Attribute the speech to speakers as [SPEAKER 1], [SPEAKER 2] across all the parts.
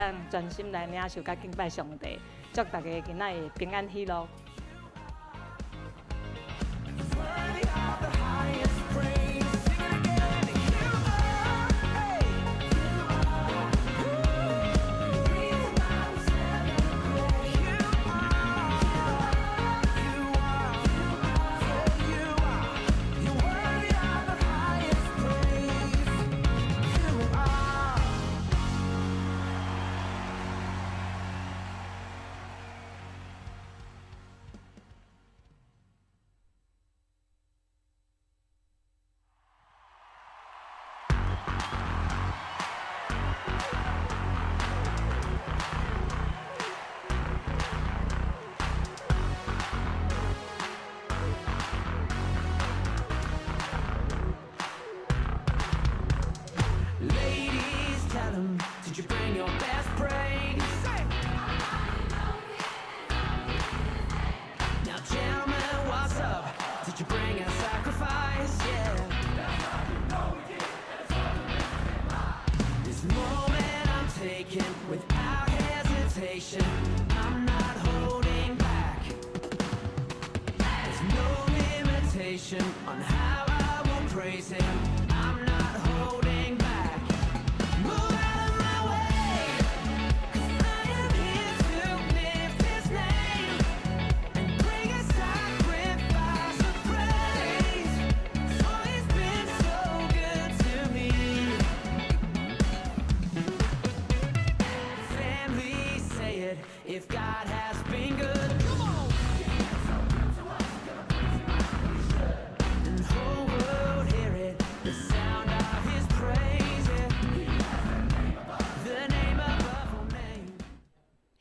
[SPEAKER 1] 當專心來領受佮敬拜上帝，祝大家今仔日平安喜樂。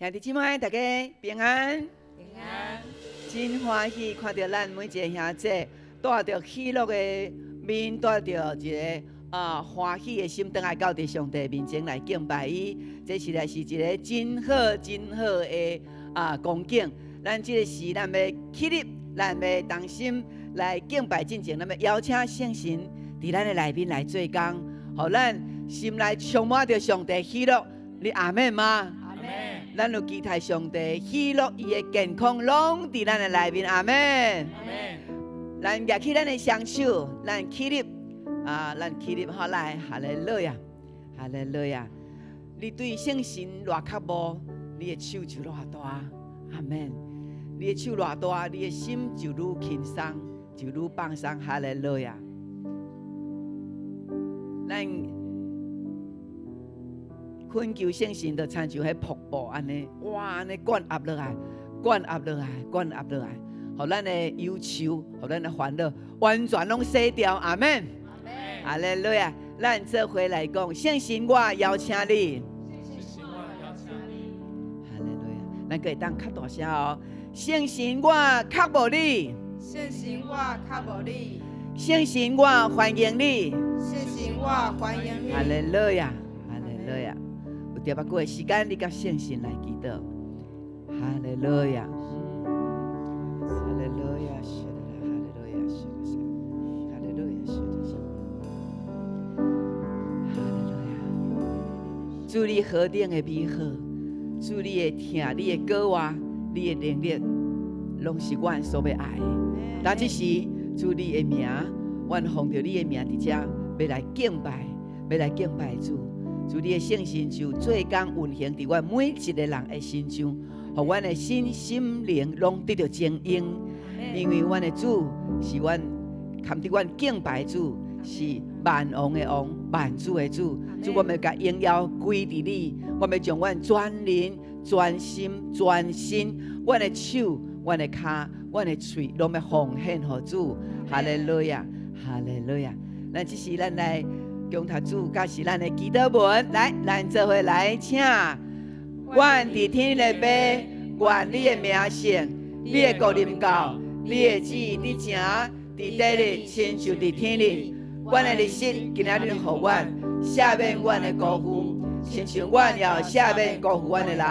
[SPEAKER 2] 兄弟姊妹，大家平安。
[SPEAKER 3] 平安。
[SPEAKER 2] 真歡喜看著咱每一个兄弟帶著喜樂的面，帶著一个歡喜的心，轉來到佇上帝面前來敬拜伊。這實在是一个真好、真好的光景。咱這个時，咱欲起立，咱欲同心來敬拜進前，咱欲邀請聖神佇咱的內面來做工，予咱心內充滿著上帝喜樂。你阿們嗎？咱有期待上帝喜樂，伊的健康攏佇咱的內面，阿們。咱舉起咱的雙手，咱起立啊，咱起立好來，哈利路亞，哈利路亞。你對聖神偌渴慕，你的手就偌大，阿們。你的手偌大，你的心就愈輕鬆，就愈放鬆，哈利路亞。咱懇求聖神，就親像彼瀑布按呢，哇，按呢灌壓落來，灌壓落來，灌壓落來，予咱的憂愁，予咱的煩惱，完全攏洗掉，阿們。哈利路亞，咱做伙來講，聖神，我邀請你。
[SPEAKER 3] 聖神，我邀請你。
[SPEAKER 2] 哈利路亞，咱閣會當較大聲哦。聖神，我渴慕你。
[SPEAKER 3] 聖神，我渴慕你。
[SPEAKER 2] 聖神，我歡迎你。
[SPEAKER 3] 聖神，我歡迎你。
[SPEAKER 2] 哈利路亞，哈利路亞。有淡薄仔久的時間，你佮聖神來祈禱。哈利路亞，哈利路亞，哈利路亞，哈利路亞，哈利路亞。主你何等的美好，主你的疼，你的顧我，你的能力，攏是阮所欲愛的。但這時，主你的名，阮奉著你的名佇遮，欲來敬拜，欲來敬拜主。主你的聖神就做工運行佇阮每一个人的身上，予阮的身心靈攏得著精英。因為阮的主是阮堪得阮敬拜主，是萬王的王，萬主的主。主，我欲共榮耀歸佇你，我欲將阮全靈、全心、全身，阮的手、阮的跤、阮的喙，攏欲奉獻予主。哈利路亞，哈利路亞。咱這時咱來恭讀主，佮是咱的祈禱文，來，咱做伙來請。阮佇天的父，願你的名聖，你的國臨到，你的旨意佇成，佇地裡親像佇天裡。阮的日食今仔日予阮，赦免阮的辜負，親像阮也赦免辜負阮的人。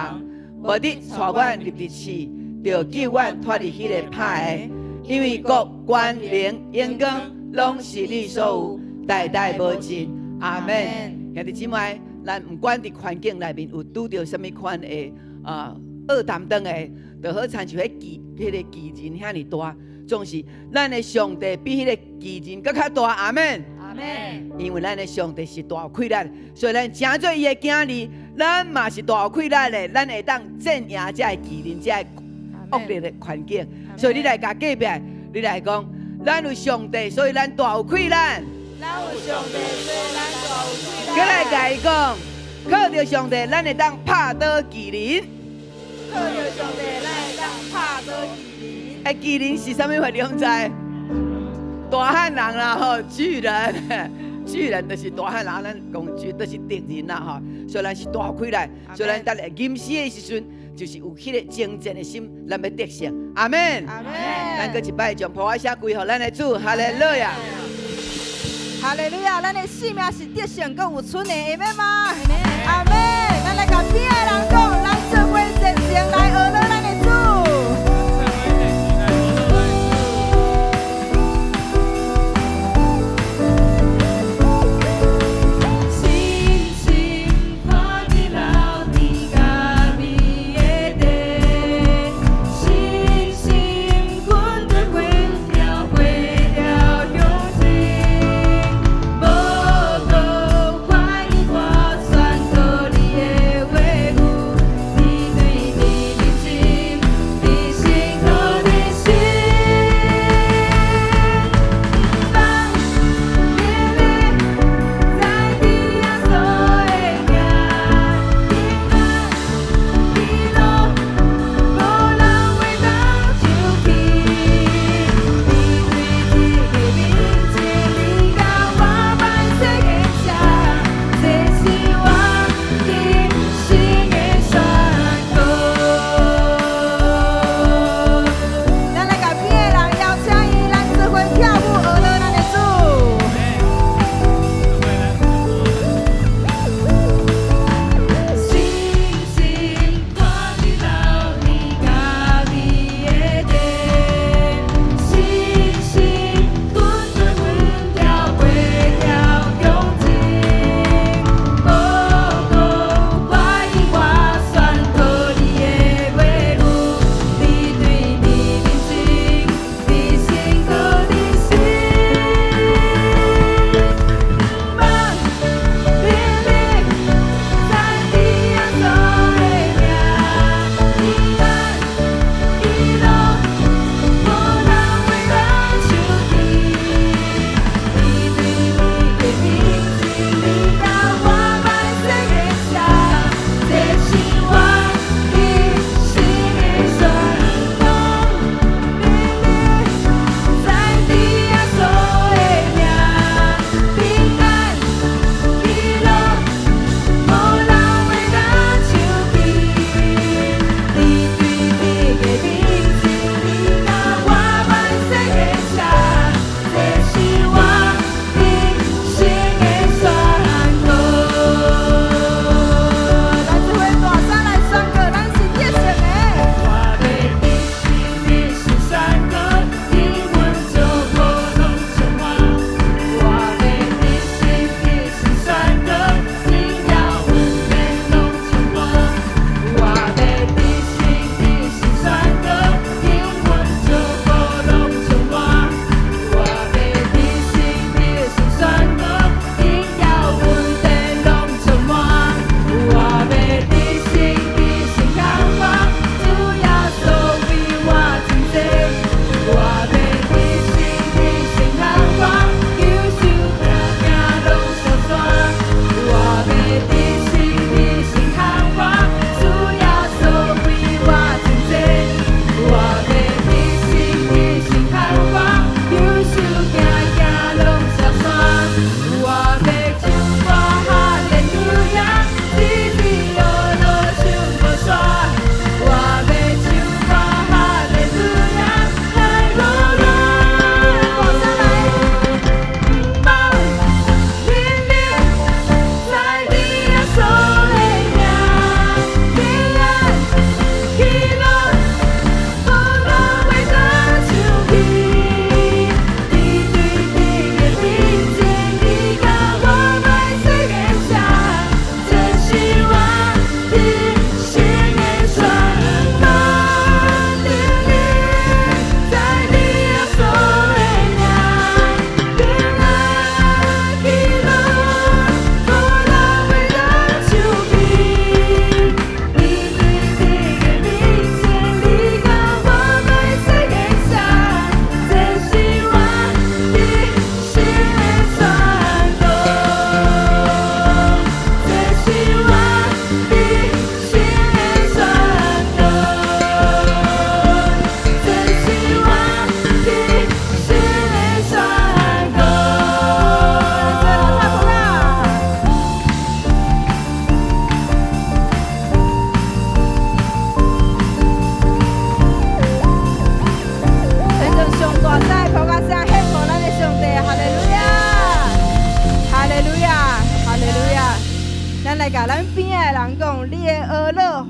[SPEAKER 2] 無得帶阮入佇試，著救阮脫離彼个歹的。因為國、權、能、榮光，攏是你所有，代代無盡。阿們。兄弟姊妹，咱咱毋管佇環境內面有拄著啥物款的啊惡擔當的，就好親像彼個巨人遐爾大，總是咱的上帝比彼個巨人閣較大。阿門。
[SPEAKER 3] 阿門。
[SPEAKER 2] 因為咱的上帝是大有氣力，所以咱成做伊的囝兒，咱嘛是大有氣力的，咱會當戰贏這个巨人，這个惡劣的環境。所以你來共隔壁，你來講，咱有上帝，所以咱大有氣力。
[SPEAKER 3] 咱有上帝，所以咱大有氣力。
[SPEAKER 2] 閣來共伊講，靠著上帝，咱會當拍倒巨人。
[SPEAKER 3] 靠著上帝，咱會當拍倒巨人。
[SPEAKER 2] 欸，巨人是啥物話？你攏知？大漢人啦，吼，巨人，巨人就是大漢人，咱講巨就是敵人啦，吼。所以咱是大有氣力，所以咱等下吟詩的時陣，就是有彼個征戰的心，咱欲得勝。阿門。
[SPEAKER 3] 阿門。
[SPEAKER 2] 咱閣一擺將抱仔聲歸予咱的主，哈利路亞。
[SPEAKER 3] 哈利路亞！咱的性命是得勝閣有出的，阿們嗎？阿們。咱來共邊仔的人講，咱做伙熱情來學咱的主。
[SPEAKER 4] 深深看見老天甲美的地，深深阮對阮條過條鄉情，無閣懷疑我宣告你的話語。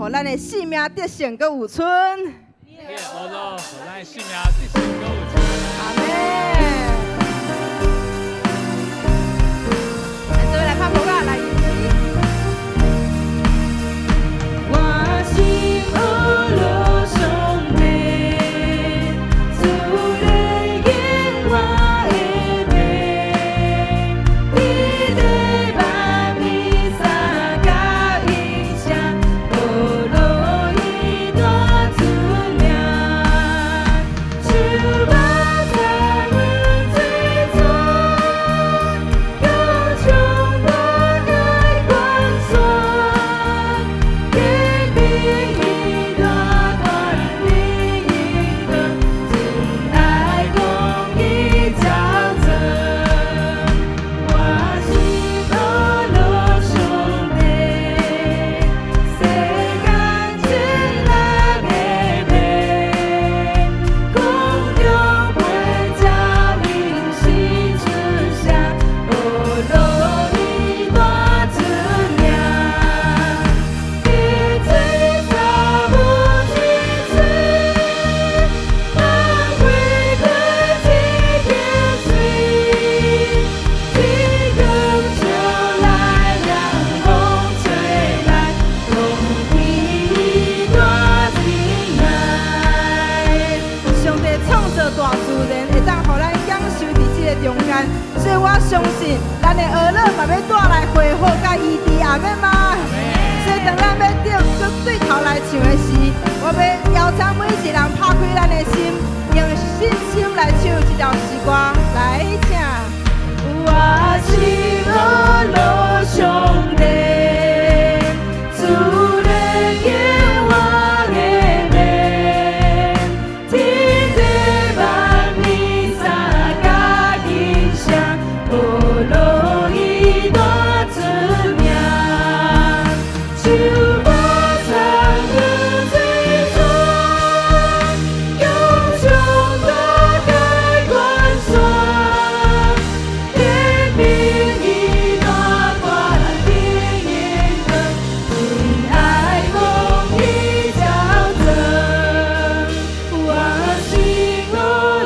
[SPEAKER 3] 予咱的性命得勝，閣有春。
[SPEAKER 5] 你的呵樂，予咱的性命得勝，閣有春。
[SPEAKER 3] 阿們。咱做伙來拍鼓仔來。
[SPEAKER 4] 我心呵樂上帝，主來應我的命，天地萬彌撒甲應聲，呵樂伊大出名，樹木參阮做泉，湧上大海關山。天明伊大權力應當，真愛公義照做。我心呵樂上帝，世間千人的命，空中飛鳥應時出聲，呵樂伊大出名。滴水草無一水，萬花開一片水，天光照來涼風吹來，空氣大真愛。
[SPEAKER 3] 上帝創造大自然，會當予咱享受佇這个中間，所以我相信咱的呵樂嘛欲帶來恢復佮醫治，阿們嗎？所以當咱欲對閣對頭來唱的時，我欲邀請每一人拍開咱的心，用信心來唱這條詩歌，來請。
[SPEAKER 4] 我心呵樂上帝，主來應我的命，天地萬彌撒甲應聲，呵樂伊大出名，樹木參阮做泉，湧上大海關山。天明伊大權力應當，真愛公義照做。我心呵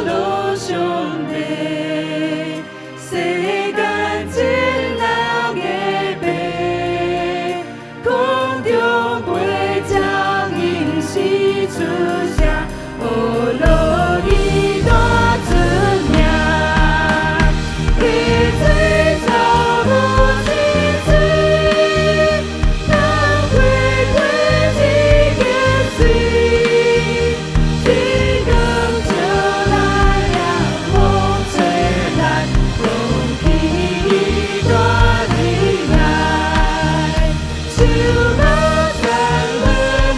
[SPEAKER 4] 樂上帝，世間千人的病，空中飛鳥應時出聲，呵樂伊大出名。滴水草無一水，萬花開一片水，天光照來涼風吹來，空氣大真愛。樹木參阮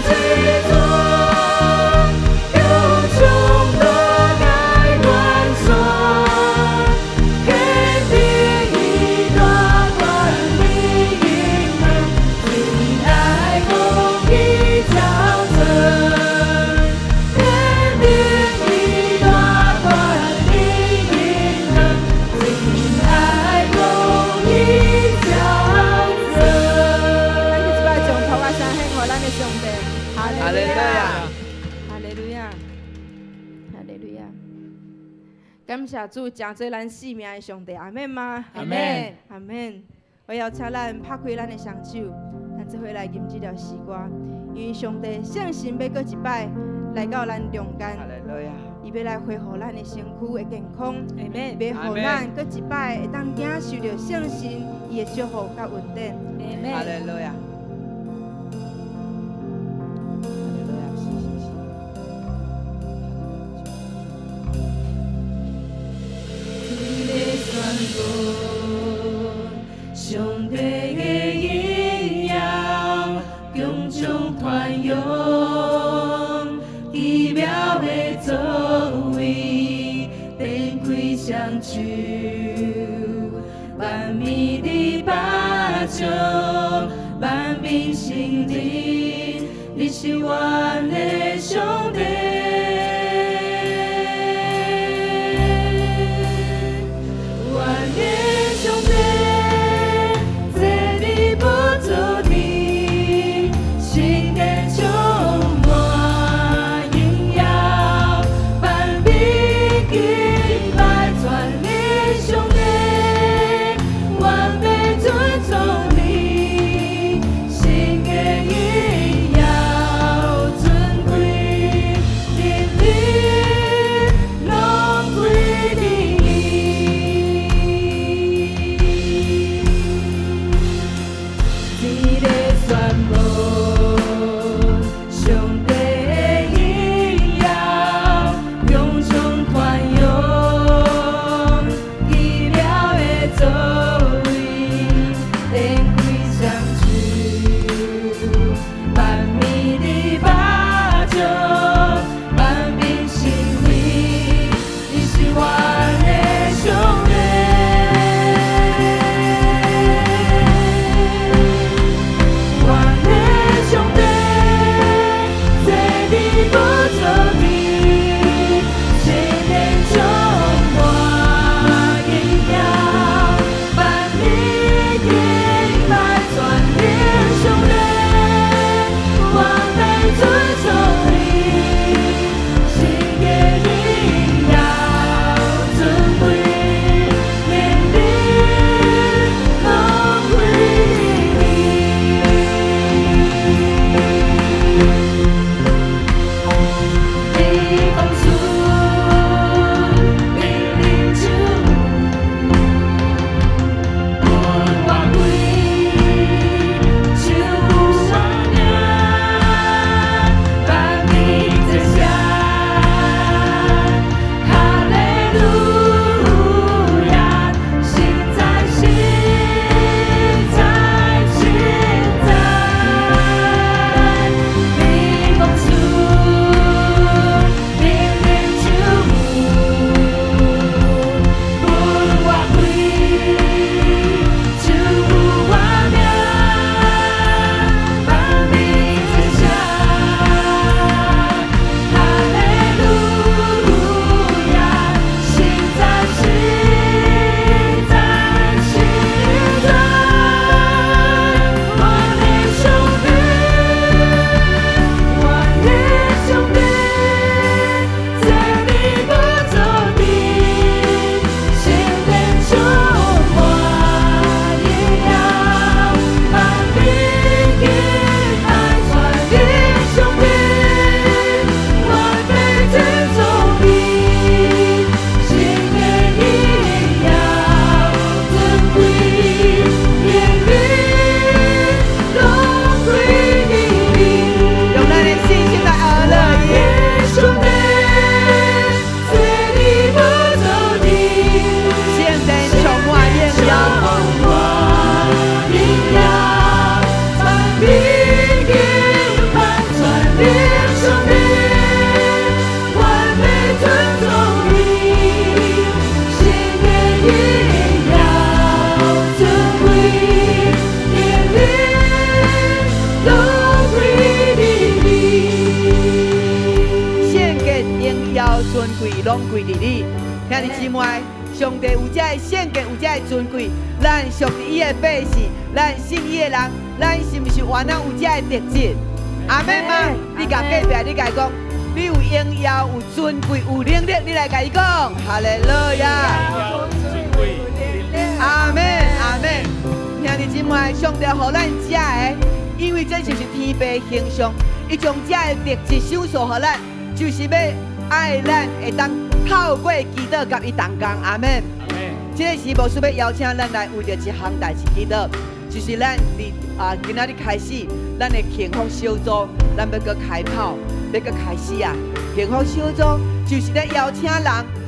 [SPEAKER 4] 做泉，湧上大海關山。天明伊大權力應當，真愛公義照做。天明伊大權力應當，真愛公義照做。
[SPEAKER 3] 咱去一擺將頭仔聲獻予咱的上帝。哈
[SPEAKER 2] 哈利路亞。
[SPEAKER 3] 哈利路亞，哈利路亞。感謝主，成做咱性命的上帝，阿們嗎？
[SPEAKER 5] 阿們。
[SPEAKER 3] 阿們。我邀請咱拍開咱的雙手，咱做伙來吟這條詩歌，因為上帝聖神欲閣一擺來到咱中間，
[SPEAKER 2] 哈利路亞。
[SPEAKER 3] 伊欲來恢復咱的身軀的健康，
[SPEAKER 1] 阿們。
[SPEAKER 3] 欲予咱閣一擺會當領受著聖神伊的祝福佮恩典。
[SPEAKER 2] 哈
[SPEAKER 1] 阿們。
[SPEAKER 2] 利路亞。哈利路亞，是是是。
[SPEAKER 4] 天咧宣告上帝的榮耀，強將傳揚，奇妙的作為，展開雙手，萬民的巴掌，萬民承認，你是阮的上帝。阮的上帝，坐佇寶座頂，聖殿充
[SPEAKER 2] 攏歸佇你。兄弟姊妹，上帝有這个聖潔，有這个尊貴，咱屬佇伊的百姓，咱信伊的人，咱是毋是原來有這个特質？阿們嗎？你共隔壁，你共伊講，你有榮耀，有尊貴，有能力，你來共伊講，哈利路亞。阿們，阿們。兄弟姊妹，上帝予咱這个，因為這就是天父形象，伊將這个特質賞賜予咱，就是欲愛咱會當透過祈禱佮伊同工。阿們。這个時牧師欲邀請咱來為著一項代誌祈禱，就是咱佇今仔日開始，咱的幸福小組，咱欲閣開跑，欲閣開始啊！幸福小組就是咧邀請人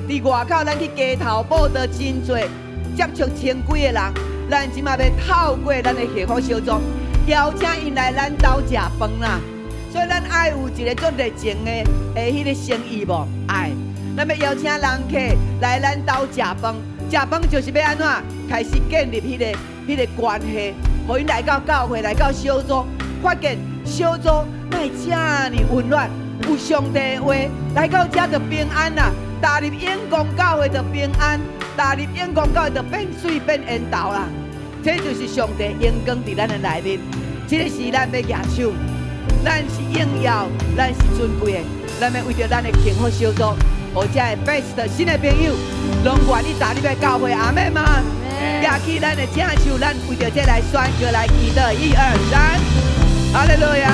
[SPEAKER 2] 佇外口，咱去街頭報道真濟接觸千幾个人，咱這馬欲透過咱的幸福小組，邀請𪜶來咱兜食飯啦。所以咱愛有一個足熱情的彼个心意無？愛，咱欲邀請人客來咱兜食飯，食飯就是欲按怎？開始建立彼个關係，予𪜶來到教會，來到小組，發現小組哪會遮爾溫暖，有上帝的話來到遮就平安啦。踏入永光教會就平安，踏入永光教會就變水變緣投啦。這就是上帝榮光佇咱的內面，這個是咱欲舉手，咱是榮耀，咱是尊貴的，咱欲為著咱的幸福小組，予遮的 best 新的朋友，攏願意踏入來教會，阿們嗎？舉起咱的正手，咱為著這來宣告來祈禱，一二三，哈利路亞，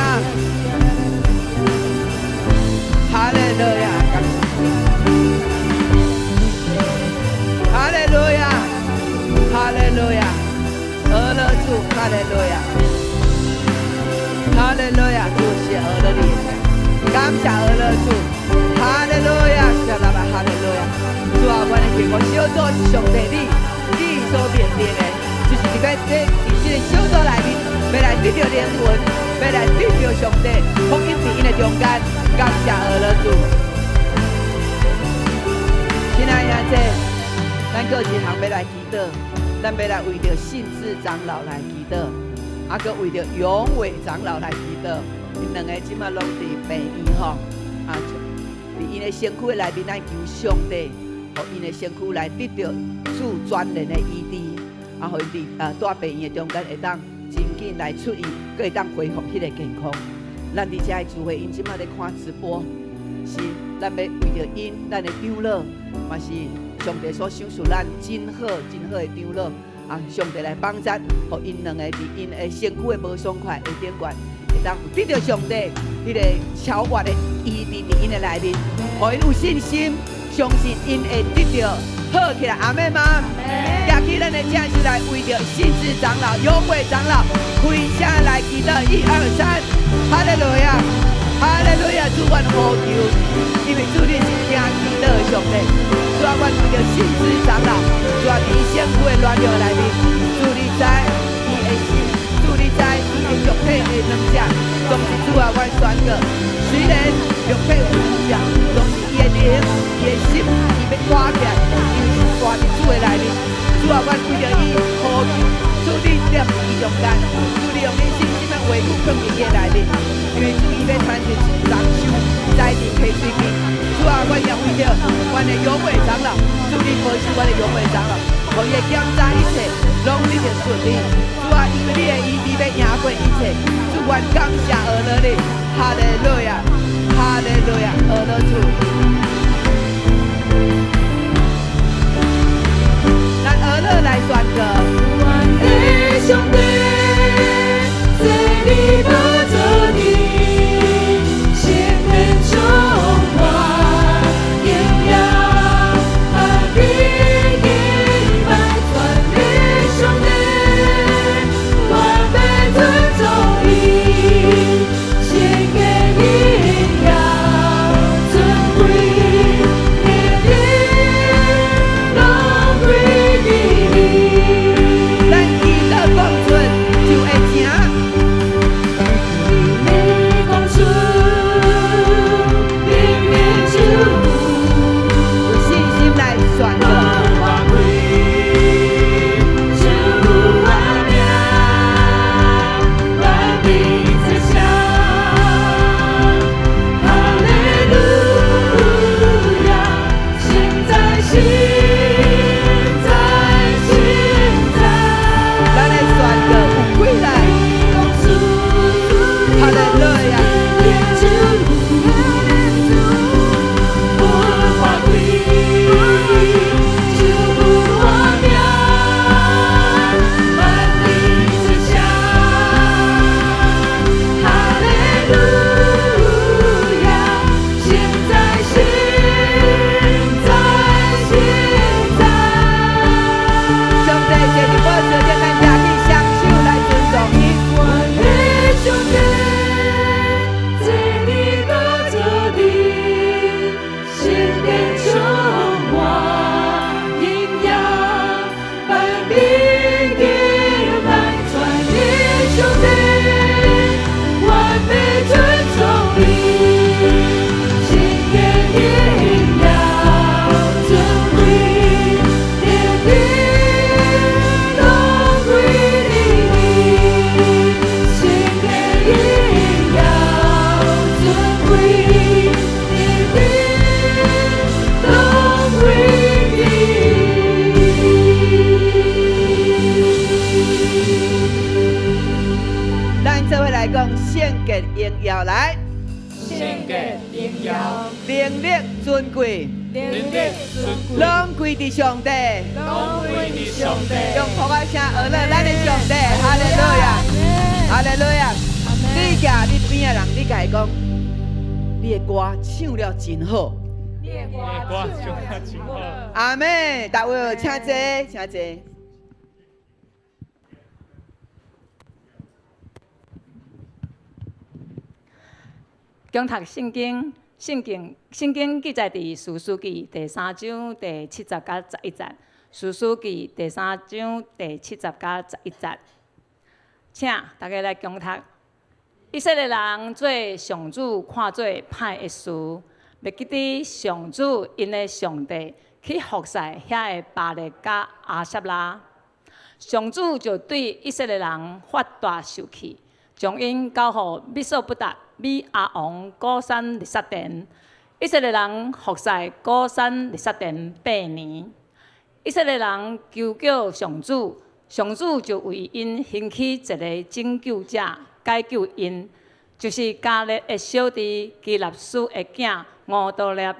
[SPEAKER 2] 哈利路亞，感謝，哈利路亞，哈利路亞，阿樂主，哈利路亞，哈利路亞，主是阿樂你，感謝阿樂主，哈利路亞，謝喇叭，哈利路亞，主啊，阮的幸福小組是上帝你所命定的，就是佇這个小組內面，欲來得著靈魂，欲來得著上帝福音佇𪜶的中間，感謝阿樂主。親愛的兄弟，咱閣有一項欲來祈禱，咱欲來為著信志長老來祈禱，閣為著永偉長老來祈禱。𪜶兩个這馬攏佇病院吼，佇𪜶的身軀的內面，咱求上帝，予𪜶的身軀來得著主全然的醫治，予𪜶佇蹛病院的中間會當真緊來出院，閣會當恢復彼个健康。咱佇遮的聚會，𪜶這馬咧看直播，是咱欲為著𪜶，咱的長老，嘛是上帝所賞賜咱真好、真好的長老，上帝來幫贊，予𪜶兩个佇𪜶的身軀的無爽快的頂懸，會當有得著上帝彼个超越的醫治佇𪜶的內面，予𪜶有信心，相信𪜶會得著好起來，阿們嗎？舉起咱的正手來為著信志長老、永偉長老開聲來祈禱，一二三，哈利路亞，哈利路亞，主阮呼求，因為主你是聽祈禱的上帝。主啊，阮為著信志長老，主啊，佇伊身軀的軟弱內面，主你知伊的心，主你知伊的肉體的軟弱，總是主啊，阮宣告，雖然肉體有軟弱，總是伊的靈、伊的心，伊欲活起來，因為是蹛佇主的內面。主啊，阮為著伊呼求，主你踮伊中間，主你用你信心的話語囥佇伊的內面，因為主伊欲親自動手栽佇溪水邊。主啊，阮也為著阮的永偉長老，主你保守阮的永偉長老，予伊的檢查一切攏得著順利。主啊，因為你的醫治欲贏過一切，主阮感謝阿樂你，哈利路亞，哈利路亞，阿樂主。咱阿樂來宣告。
[SPEAKER 4] 阮的上帝，坐佇寶座頂，聖殿充滿榮耀，萬民敬拜全能上帝，我欲尊崇伊，聖潔榮耀尊貴，能力攏歸予伊。
[SPEAKER 2] 咱祈禱講出。
[SPEAKER 5] 聖潔榮耀，
[SPEAKER 2] 能力尊貴，
[SPEAKER 5] 能力尊貴，
[SPEAKER 2] 攏歸佇上帝。
[SPEAKER 5] 攏歸佇上帝。
[SPEAKER 2] 用噗仔聲呵咾咱的上帝，哈利路亞，哈利路亞。你徛你邊仔人，你共伊講，你的歌唱了真好。
[SPEAKER 5] 你的歌唱得真好。
[SPEAKER 2] 阿們，大衛，請坐，請坐。
[SPEAKER 1] 恭讀聖經，聖經聖經記載佇士師記第三章第七節佮十一節。士師記第三章第七節佮十一節，請大家來恭讀。以色列人做上主看做歹的事，袂記得上主𪜶的上帝去服侍遐个巴力佮亞舍拉。上主就對以色列人發大受氣，將𪜶交予美索不達米亞王古珊利薩田。以色列人服侍古珊利薩田八年。以色列人求叫上主，上主就為𪜶興起一个拯救者，解救𪜶，就是迦勒的小弟基納斯的囝俄多聶。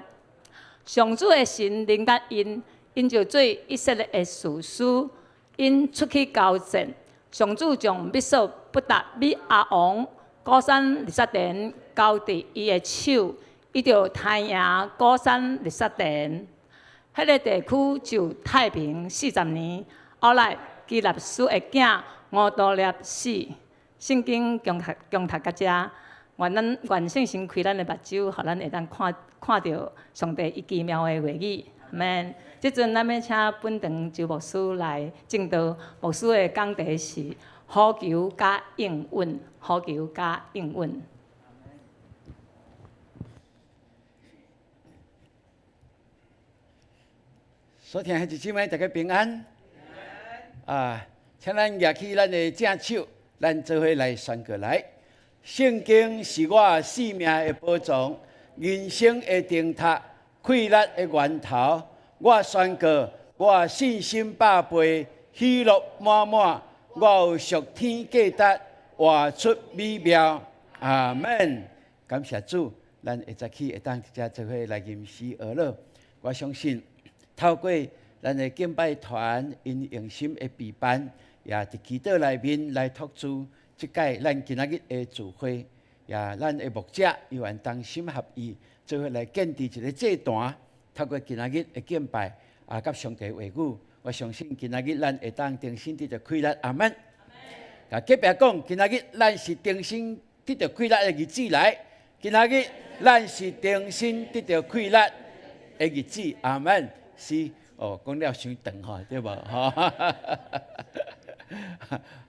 [SPEAKER 1] 上主的神臨到𪜶，𪜶就做以色列的士師，𪜶出去交戰。上主將美索不達米亞王古珊利薩田交佇伊的手，伊就刣贏古珊利薩田。彼个地區就太平四十年。後來基納斯的囝俄多聶死。聖經恭讀恭讀到遮，願咱願聖神開咱的目睭，予咱會當看看著上帝伊奇妙的話語。阿們。這陣咱欲請本堂周牧師來證道，牧師的講題是呼求佮應允，呼求佮應允。
[SPEAKER 6] 所聽的姊妹，大家平安。啊，請咱舉起咱的正手，咱做伙來宣告來。聖經是我性命的寶藏，人生的燈塔，快樂的源頭。我宣告，我信心百倍，喜樂滿滿。我有屬天價值，活出美妙。阿們。感謝主，咱下早起會當佇遮做伙來吟詩呵咾。我相信，透過咱的敬拜團，𪜶用心的備辦，也佇祈禱內面來托住這屆咱今仔日的聚會，也咱的牧者猶原同心合意，做伙來建置一个祭壇。透過今仔日的敬拜，啊，佮上帝話語，我相信今仔日咱會當重新得著快樂。阿們。共隔壁講，今仔日咱是重新得著快樂的日子來。今仔日咱是重新得著快樂的日子。阿們。是哦，講了傷長吼，對無？吼，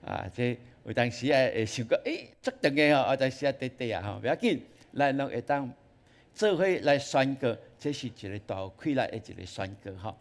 [SPEAKER 6] 啊，這有當時啊會想講，欸，足長的吼，有當時啊短短啊吼，袂要緊，咱攏會當做伙來宣告，這是一个大有快樂的一个宣告吼。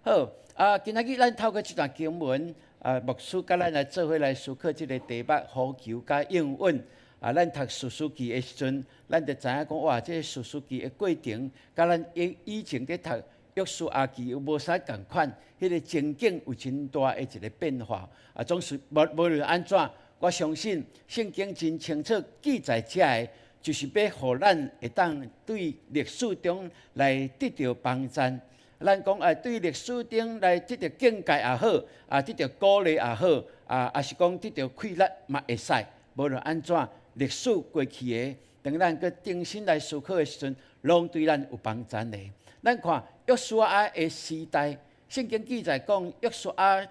[SPEAKER 6] 好，啊，今仔日咱透過這段經文，啊，牧師佮咱來做伙來思考這个題目：呼求佮應允。啊，咱讀士師記的時陣，咱就知影講，哇，這个士師記的過程，佮咱以以前佇讀約書亞記又無啥仝款，彼个情景有真大的一个變化。啊，總是無無論按怎，我相信聖經真清楚記載遮个，就是欲予咱會當對歷史中來得著幫贊。咱講啊，對歷史中來得著警戒也好，啊，得著鼓勵也好，啊，抑是講得著快樂嘛會使。無論按怎，歷史過去的，當咱閣重新來思考的時陣，攏對咱有幫贊的。咱看約書亞的時代，聖經記載講，約書亞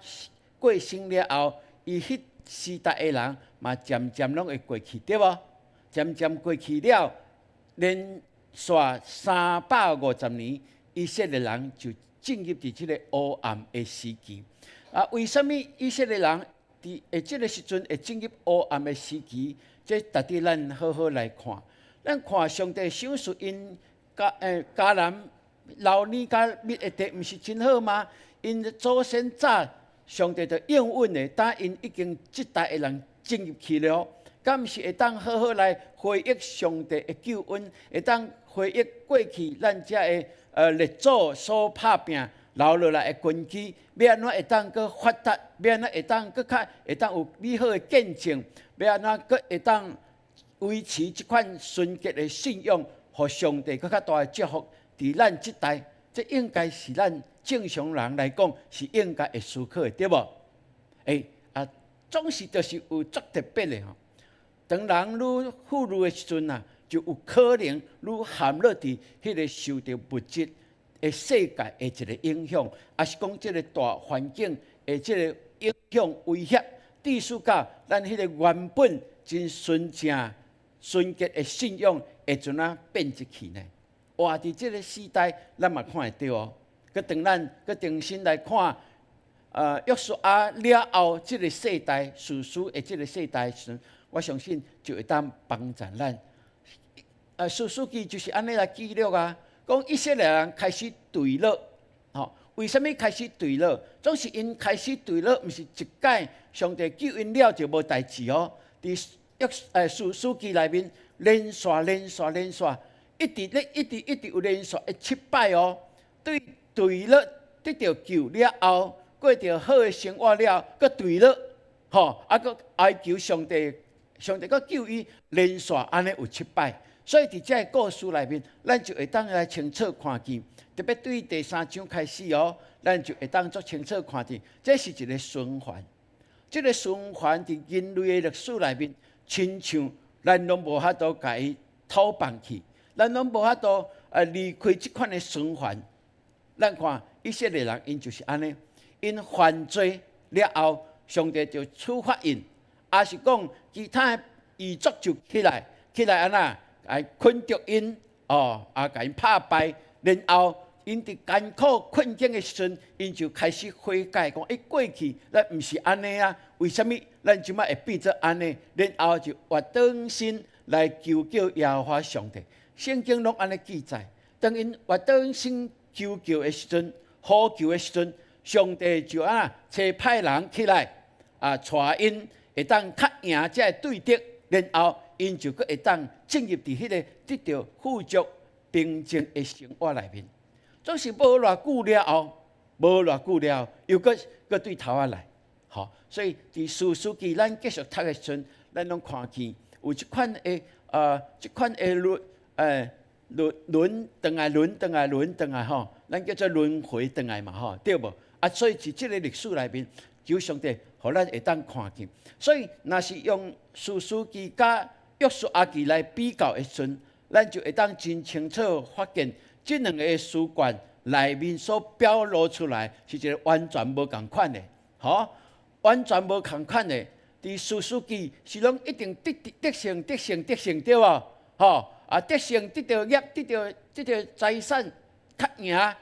[SPEAKER 6] 過身了後，伊彼時代的人嘛，漸漸攏會過去，對無？漸漸過去了，連續350年，以色列人就進入佇這个黑暗的時期。啊，為啥物以色列人佇會這个時陣會進入黑暗的時期？這值得咱好好來看。咱看上帝賞賜𪜶迦迦南流奶佮蜜的地，毋是真好嗎？𪜶祖先早上帝就應允的，當𪜶已經這代的人進入去了，敢毋是會當好好來回憶上帝的救恩，會當回憶過去咱遮的列祖所拍拚留落來的根基，欲按怎會當閣發達，欲按怎會當閣較會當有美好的見證，欲按怎閣會當維持這款純潔的信仰，予上帝閣較大的祝福，佇咱這代，這應該是咱正常人來講是應該會思考的，對無？啊，總是就是有足特別的吼。當人愈富裕的時陣啊，就有可能愈陷落佇彼个受著物質的世界的一个影響，抑是講這个大環境的這个影響威脅，致使到咱彼个原本真純正、純潔的信仰會怎啊變質去呢？活佇這个時代，咱嘛看會著哦。閣當咱閣重新來看，約書亞了後這个世代，士師的這个世代時陣，我相信就會當幫助咱。士師記就是按呢來記錄啊，講以色列人開始墜落，吼，為啥物開始墜落？總是𪜶開始墜落，毋是一擺上帝救𪜶了就無代誌哦。佇約士師記內面連續連續連續，一直咧一直一直有連續的七擺哦。對墜落得著救了後，過著好的生活了，閣墜落，吼，啊，閣哀求上帝，上帝閣救伊，連續按呢有七擺。所以佇這个故事內面，咱就會當來清楚看見，特別對第三章開始哦，咱就會當足清楚看見，這是一个循環。這个循環佇人類的歷史內面，親像咱攏無法度共伊討放去，咱攏無法度離開這款的循環。咱看以色列人，𪜶就是按呢，𪜶犯罪了後，上帝就處罰𪜶，抑是講其他的異族就起來，起來按怎？來困著𪜶哦，啊，共𪜶拍敗，然後𪜶佇艱苦困境的時陣，𪜶就開始悔改，講過去咱毋是按呢啊，為啥物咱這擺會變做按呢？然後就回轉身來求叫耶和華上帝。聖經攏按呢記載，當𪜶回轉身求救的時陣，呼求的時陣，上帝就按怎差派人起來，啊，帶𪜶會當較贏這个對敵，然後𪜶就閣會當進入佇彼个得著富足平靜的生活內面。總是無偌久了後，無偌久了後，又閣閣對頭仔來，吼。所以佇士師記咱繼續讀的時陣，咱攏看見有這款的這款的輪輪輪轉來輪轉來輪轉來吼，咱叫做輪迴轉來嘛吼，對無？啊，所以佇這个歷史內面，求上帝予咱會當看見。所以，若是用士師記佮約書亞記來比較的時陣，咱就會當真清楚發現，這兩个書卷內面所表露出來是一个完全無仝款的，吼，完全無仝款的。佇士師記是攏一定得得勝、得勝、得勝，對無？吼，啊，得勝得著業，得著得著財產，較贏，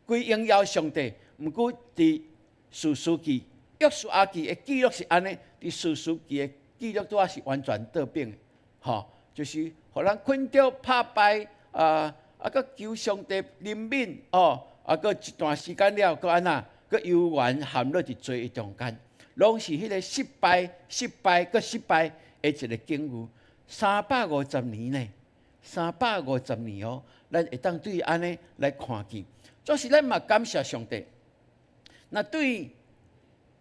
[SPEAKER 6] 歸榮耀上帝。毋過佇士師記、約書亞記的記錄是按呢，佇士師記的記錄拄仔是完全倒反的，吼，就是予人困著拍敗，啊啊，閣求上帝憐憫，哦，啊，閣一段時間了，閣按怎，閣猶原陷落佇罪的中間，攏是彼个失敗、失敗、閣失敗的一个境遇。350年呢，三百五十年哦，咱會當對按呢來看見，總是咱嘛感謝上帝。若對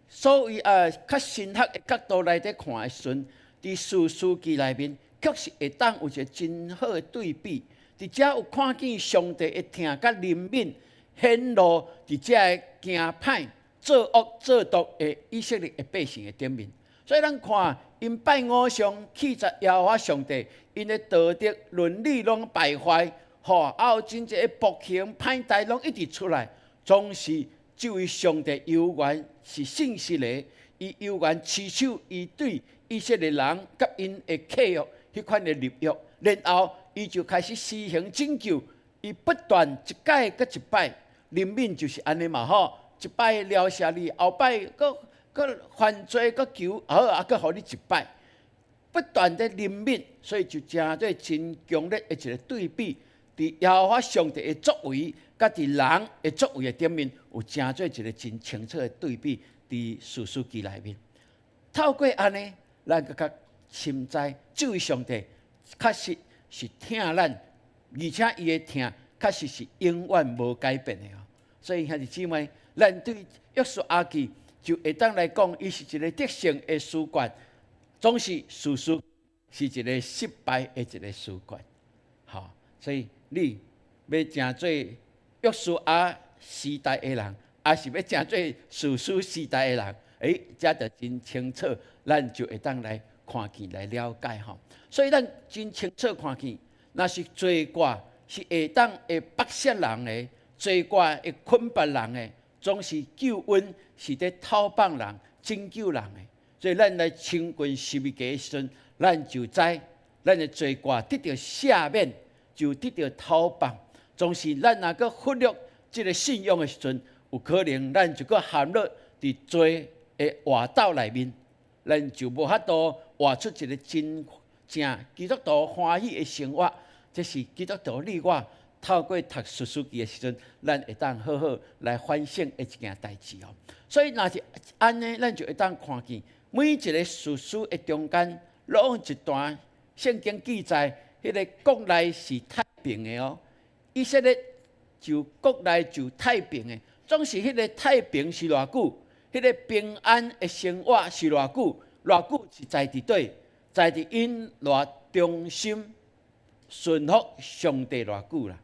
[SPEAKER 6] 所謂較神學的角度來咧看的時陣，佇士師記內面，確實會當有一个真好的對比。佇遮有看見上帝的疼佮憐憫顯露佇遮个行歹、作惡作毒的以色列的百姓的頂面。所以咱看，𪜶拜偶像、棄絕耶和華上帝，𪜶的道德倫理攏敗壞，吼，啊有真濟的暴行歹代攏一直出來，總是這位上帝猶原是信實的，伊猶原持守伊對以色列人佮𪜶的契約，彼款的立約，然後伊就開始施行拯救，伊不斷一擺閣一擺，憐憫就是按呢嘛吼，一擺饒赦你，後擺閣閣犯罪閣求，好啊，閣予你一擺，不斷的憐憫，所以就成做真強烈的一个對比，佇耶和華上帝的作為，佮佇人的作為的頂面，有成做一个真清楚的對比，佇士師記內面。透過按呢，咱閣較深知，這位上帝確實是疼咱，而且伊的疼確實是永遠無改變的哦。所以兄弟姊妹，咱對約書亞記就會當來講，伊是一个得勝的書卷，總是事實。是一个失敗的一個事件。吼，所以你欲成做約書亞時代的人，抑是欲成做士師時代的人？這就真清楚，咱就會當來看見來了解吼。所以咱真清楚看見，若是罪過是會當會剝削人的，罪過會捆綁人的，總是救恩是佇透放人、拯救人的。所以咱來親近十字架的時陣，咱就知咱的罪過得著赦免，就得著透放。總是咱若閣忽略這个信仰的時陣，有可能咱就閣陷落佇罪的活鬥內面，咱就無法度活出一个真正基督徒歡喜的生活。這是基督徒你我透過讀士師記的時陣，咱會當好好來反省的一件代誌哦。所以若是按呢，咱就會當看見每一个士師的中間，攏有一段聖經記載，彼个國內是太平的哦。以色列就國內就太平的，總是彼个太平是偌久，彼个平安的生活是偌久，偌久是在佇佗，在佇𪜶偌忠心順服上帝偌久啦。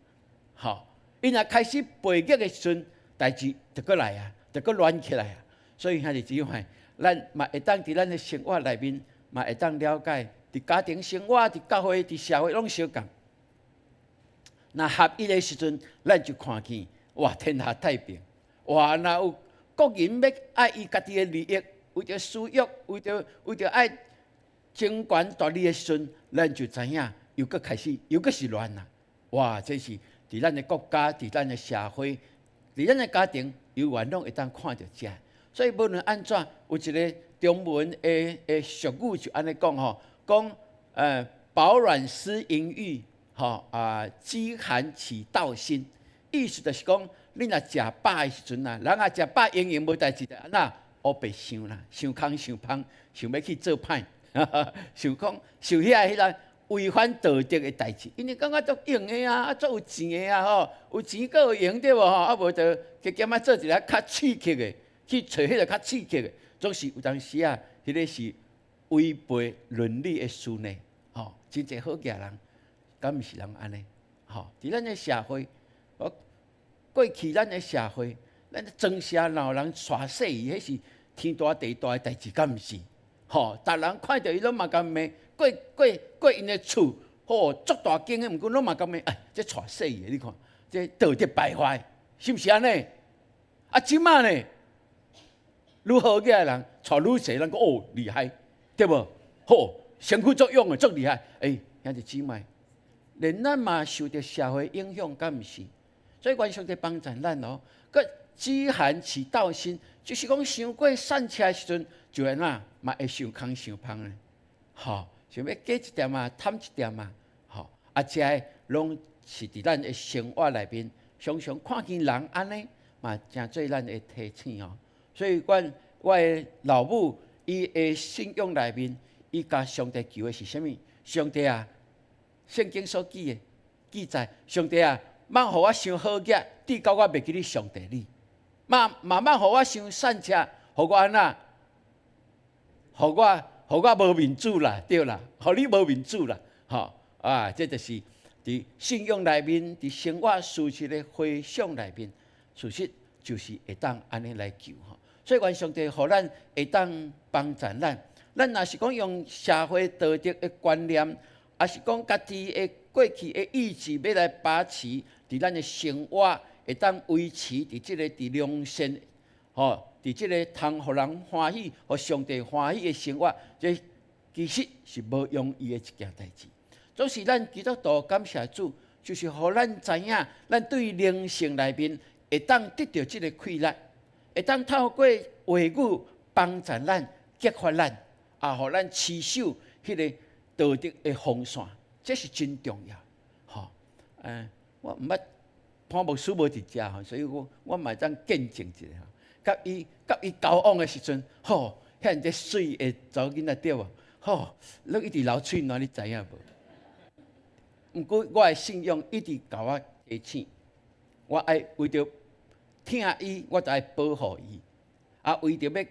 [SPEAKER 6] 吼，𪜶若開始背逆的時陣，代誌就閣來啊，就閣亂起來啊。所以兄弟姊妹，咱嘛會當佇咱的生活內面，嘛會當了解，佇家庭生活、佇教會、佇社會攏相仝。若合一的時陣，咱就看見哇，天下太平。哇，若有個人欲愛伊家己的利益，為著私欲，為著愛爭權奪利的時陣，咱就知影又閣開始，又閣是亂啦。哇，這是佇咱的國家，佇咱的社會，佇咱的家庭，猶原攏會當看著這。所以無論按怎，有一个中文的俗語就按呢講吼，講飽暖思淫欲，吼啊，飢寒起盜心。意思就是講，你若食飽的時陣啊，人若食飽閒閒無代誌，就按怎烏白想啦，想空想芳，想欲去做歹，想講想遐彼个違反道德的代誌，因為感覺足閒的啊，啊足有錢的啊吼，有錢閣有閒對無吼？啊無就加減仔做一个較刺激的，去揣彼个較刺激的，總是有當時啊，彼个是違背倫理的事呢，吼，真濟好額人，敢毋是人按呢？吼，佇咱的社會，我過去咱的社會，咱莊社若有人娶細伊，彼是天大地大的代誌，敢毋是？吼，逐人看著伊攏嘛共罵，過過過𪜶的厝，吼，足大間的，毋過攏嘛共罵，哎，這娶細伊的，你看，這道德敗壞，是毋是按呢？啊，這馬呢，愈好額的人娶愈細，人講哦厲害，對無？好，身軀作用的足厲害，欸，兄弟姊妹，連咱嘛受著社會影響，敢毋是？所以願上帝幫助咱哦。閣飢寒起盜心，就是講傷過散赤的時陣，就會怎嘛會想空想芳咧，吼，想欲加一點仔，貪一點仔，吼，啊，這个攏是佇咱的生活內面，常常看見人按呢，嘛誠做咱的提醒哦。所以，阮我的老母伊的信仰內面，伊共上帝求的是啥物？上帝啊，聖經所記的記載，上帝啊，莫予我傷好額，至到我袂記得上帝你。嘛嘛莫予我傷散赤，予我按怎？予我無面子啦，對啦，予你無面子啦，吼啊！這就是佇信仰內面，佇生活事實的回想內面，事實就是會當按呢來求吼。所以願上帝予咱會當幫助咱。咱若是講用社會道德的觀念，抑是講家己的過去的意志，欲來把持佇咱的生活，會當維持佇這个佇良善，吼，佇這个通予人歡喜、予上帝歡喜的生活，這其實是無容易的一件代誌。總是咱基督徒感謝主，就是予咱知影，咱對靈性內面會當得著這个氣力，會當透過話語幫助咱、激發咱，啊，予咱持守彼个道德的防線，這是真重要。吼，我毋捌潘牧師無佇遮吼，所以我嘛會當見證一下吼。佮伊交往的時陣，吼，遐爾濟媠的查某囡仔對無？吼，攏一直流喙瀾，你知影無？毋過我的信仰一直共我提醒，我愛為著疼伊，我就愛保護伊。啊，為著欲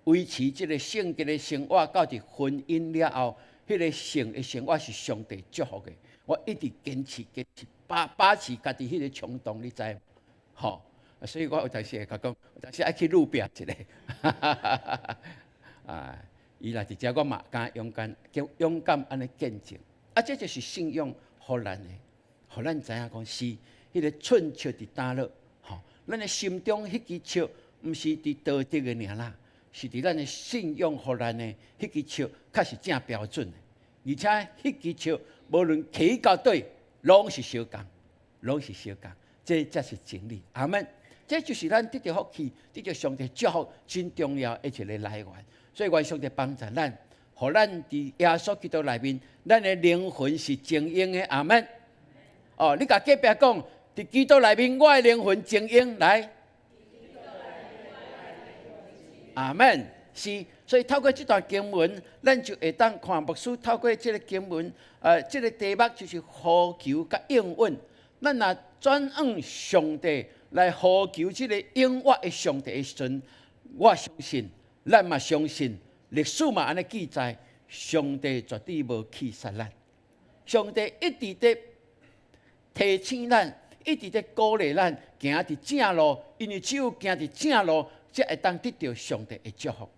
[SPEAKER 6] 維持這个聖潔的生活，到佇婚姻了後，彼个性的生活是上帝祝福的。我一直堅持堅持，把持家己彼个衝動，你知無？吼，所以我有當時會共講，有當時愛去路邊一下。啊，伊若佇遮，我嘛敢勇敢，叫勇敢按呢見證。啊，這就是信仰予咱的，予咱知影講是彼个寸尺佇佗落，吼，咱的心中彼支尺，毋是佇道德的爾啦，是佇咱的信仰予咱的彼支尺，較是正標準的。而且彼支尺無論起到佗，攏是相仝，攏是相仝，這才是真理。阿們，這就是咱得著福氣、得著上帝祝福真重要的一个來源。所以願上帝幫助咱，予咱佇耶穌基督內面，咱的靈魂是晶瑩的。阿們。哦，你共隔壁講，佇基督內面，我的靈魂晶瑩來。阿們，是，所以透過這段經文，咱就會當看牧師透過這个經文，這个題目就是呼求佮應允。咱若轉向上帝來呼求這个永活的上帝的時陣，我相信，咱嘛相信，歷史嘛按呢記載，上帝絕對無棄殺咱，上帝一直佇提醒咱，一直佇鼓勵咱行佇正路，因為只有行佇正路，才會當得著上帝的祝福。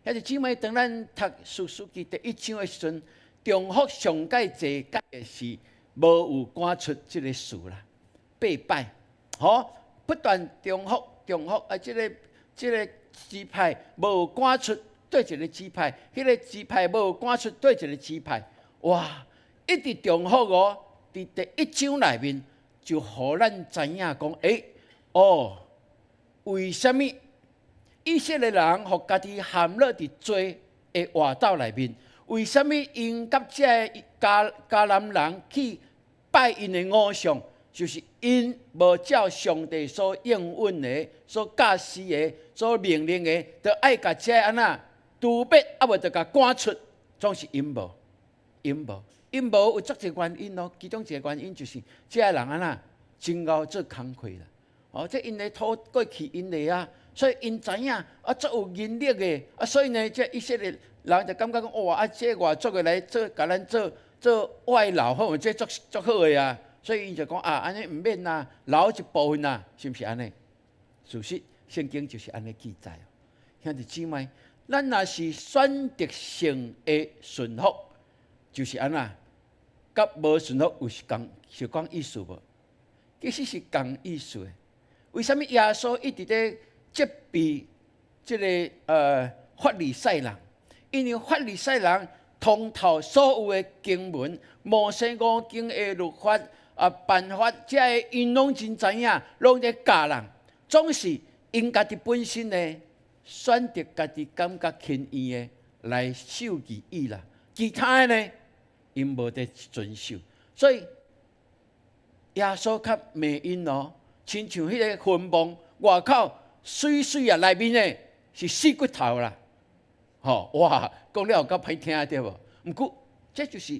[SPEAKER 6] 兄弟姊妹，當咱讀士師記第一章的時陣，重複上蓋濟擺的是無有趕出這个事啦，八擺，吼，不斷重複重複啊！這个支派無有趕出佗一个支派，彼个支派無有趕出佗一个支派，哇！一直重複哦，佇第一章內面就予咱知影講，欸，哦，為啥物以色列人予家己陷落佇罪的活鬥內面？為啥物𪜶佮這个迦南人去拜𪜶的偶像？就是𪜶無照上帝所應允的、所教示的、所命令的，著愛共這个按怎除滅，啊無著共趕出，總是𪜶無，𪜶無，𪜶無有足濟原因哦。其中一个原因就是這个人按怎真𠢕做工課啦。哦，這𪜶的土過去𪜶的啊，所以𪜶知影啊，足有能力的啊，所以呢，這以色列人就感覺講，哇，啊，這外族的來做，共咱做做外勞，好，這足足好的啊。所以𪜶就講啊，按呢毋免啦，留一部分啦，是毋是按呢？事實聖經就是按呢記載。兄弟姊妹，咱若是選擇性的順服，就是按怎，佮無順服有是仝是仝意思無？其實是仝意思的。為啥物耶穌一直咧責備這个法利賽人？因為法利賽人通透所有的經文，摩西五經的律法啊辦法，這个𪜶攏真知影，攏咧教人，總是𪜶家己本身呢，選擇家己感覺輕易的來守義意啦，其他的呢，𪜶無佇遵守，所以耶穌較罵𪜶哦，親像彼个墳墓外口媠媠啊，內面呢是死骨頭啦，吼哇，講了有夠歹聽對無？毋過這就是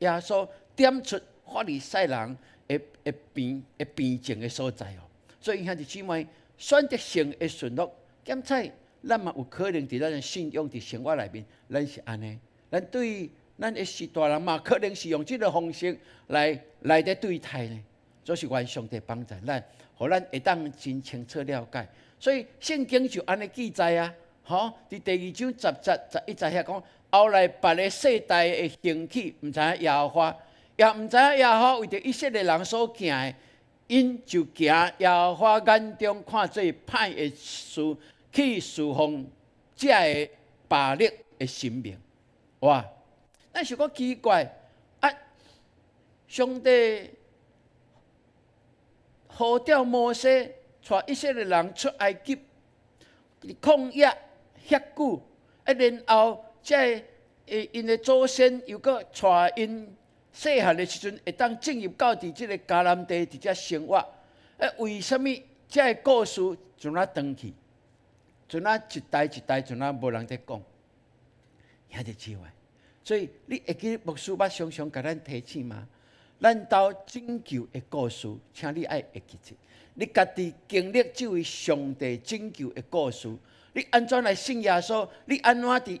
[SPEAKER 6] 耶穌點出法利賽人的病的病症的所在哦。所以兄弟姊妹，選擇性的順服，檢採咱嘛有可能佇咱的信仰佇生活內面，咱是按呢。咱對咱的序大人嘛，可能是用這个方式來咧對待呢。總是願上帝幫助咱，予咱會當真清楚了解。所以聖經就按呢記載啊，吼，佇第二章十節、十一節遐講，後來別个世代的興起，毋知影耶和華，也毋知影耶和華為著以色列人所行的，𪜶就行耶和華眼中看做歹的事，去侍奉這个巴力的神明。哇！咱想講奇怪啊，上帝呼召摩西帶以色列人出埃及，佇曠野遐久，啊，然後這个𪜶的祖先又閣帶𪜶細漢的時陣，會當進入到佇這个迦南地佇遮生活。啊，為啥物這个故事陣仔斷去？陣仔一代一代陣仔無人佇講？兄弟姊妹，所以你會記牧師捌常常共咱提醒嗎？咱兜拯救的故事，請你愛會記著。你家己經歷這位上帝拯救的故事，你按怎來信耶穌？你按怎佇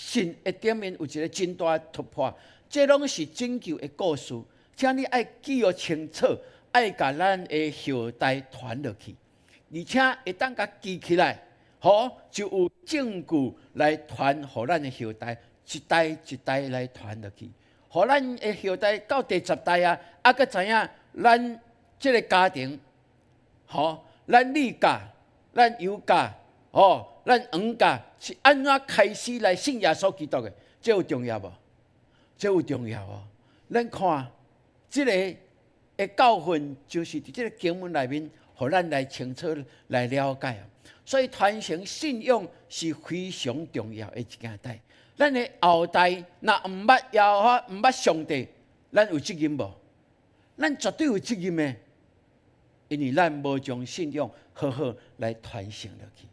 [SPEAKER 6] 信的頂面有一個真大的突破。這攏是拯救的故事，請你愛記予清楚，愛共咱的後代傳落去，而且會當共記起來，好就有證據來傳予咱的後代，一代一代來傳落去，予咱的後代到第十代啊，猶閣知影咱這个家庭，吼，咱李家、咱尤家，吼，咱黃家是按怎開始來信耶穌基督的？這有重要無？這有重要哦。咱看這个的教訓，就是佇這个經文內面，予咱來清楚來了解。所以傳承信仰是非常重要的一件代。咱的後代若毋捌耶和華，毋捌上帝，咱有責任無？咱絕對有責任的，因為咱無將信仰好好來傳承落去。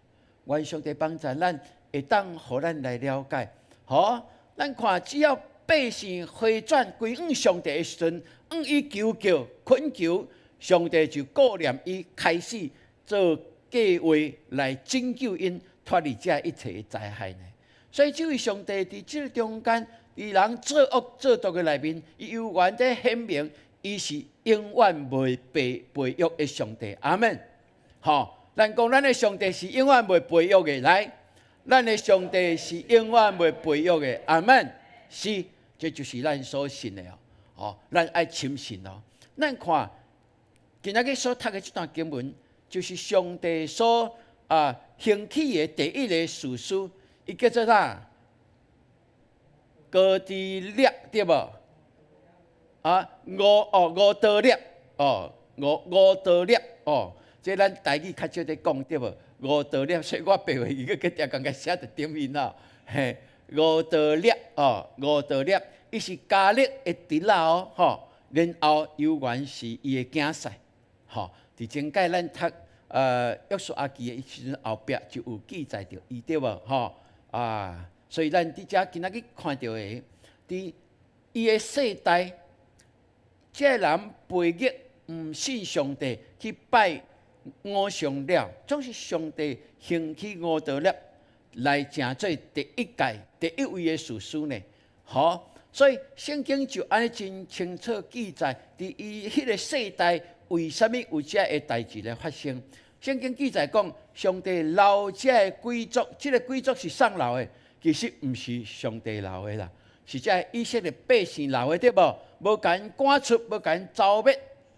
[SPEAKER 6] 願上帝幫助咱，會當予咱來了解。好，咱看只要百姓回轉歸向上帝的時陣，向伊求叫懇求，上帝就顧念伊，開始做計劃來拯救𪜶脫離這一切的災害呢。所以，這位上帝佇這个中間，佇人作惡作毒的內面，伊猶原在顯明，伊是永遠袂背背約的上帝。阿們。吼，咱講咱的上帝是永遠袂背約的。來，咱的上帝是永遠袂背約的。阿們。是，這就是咱所信的哦。吼，咱愛深信哦。咱看今仔日所讀的這段經文，就是上帝所興起的第一个士師。伊叫做啥？哥底列對無？啊，俄多聶哦，俄多聶哦，這咱台語較少咧講對無？俄多聶，所以我白話伊閣閣定共共寫佇頂面哦。嘿，俄多聶哦，俄多聶，伊是迦勒的侄仔哦，吼，然後猶原是伊的囝婿，吼。佇前擺咱讀約書亞記的時陣，後壁就有記載著伊對無？吼。啊，所以咱佇遮今仔日看著的，佇伊的世代，這个人背逆毋信上帝，去拜偶像了，總是上帝興起俄多聶來成做第一屆第一位的士師呢。吼，所以聖經就按呢真清楚記載，佇伊彼個世代為啥物有這个代誌來發生？聖經記載講，上帝留這个貴族，這个貴族是誰留的？其實毋是上帝留的啦，是這个以色列百姓留的，對無？無共𪜶趕出，無共𪜶剿滅，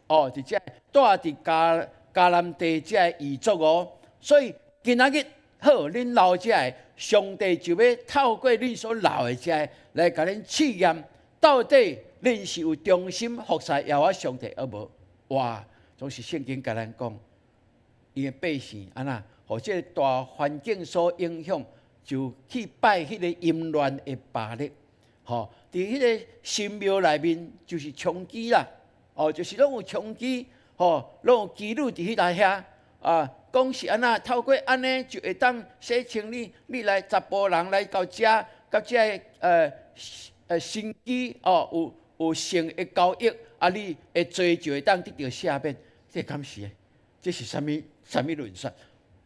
[SPEAKER 6] 哦，佇這住佇迦南地這个異族哦。所以今仔日好，恁留這个，上帝就欲透過恁所留的這个來共恁試驗，到底恁是有忠心服侍耶和華上帝，抑無？哇，總是聖經共咱講。伊的百姓按怎，予這个大環境所影響，就去拜彼個淫亂的巴力，吼，佇彼個神廟內面就是娼妓啦，哦，就是攏有娼妓，吼，攏有妓女佇彼內遐，啊，講是按怎，透過按呢就會當洗清你，你來查埔人來到遮，佮這个神妓哦，有性的交易，啊，你的罪就會當得著赦免，這敢是的？這是啥物？啥物論說？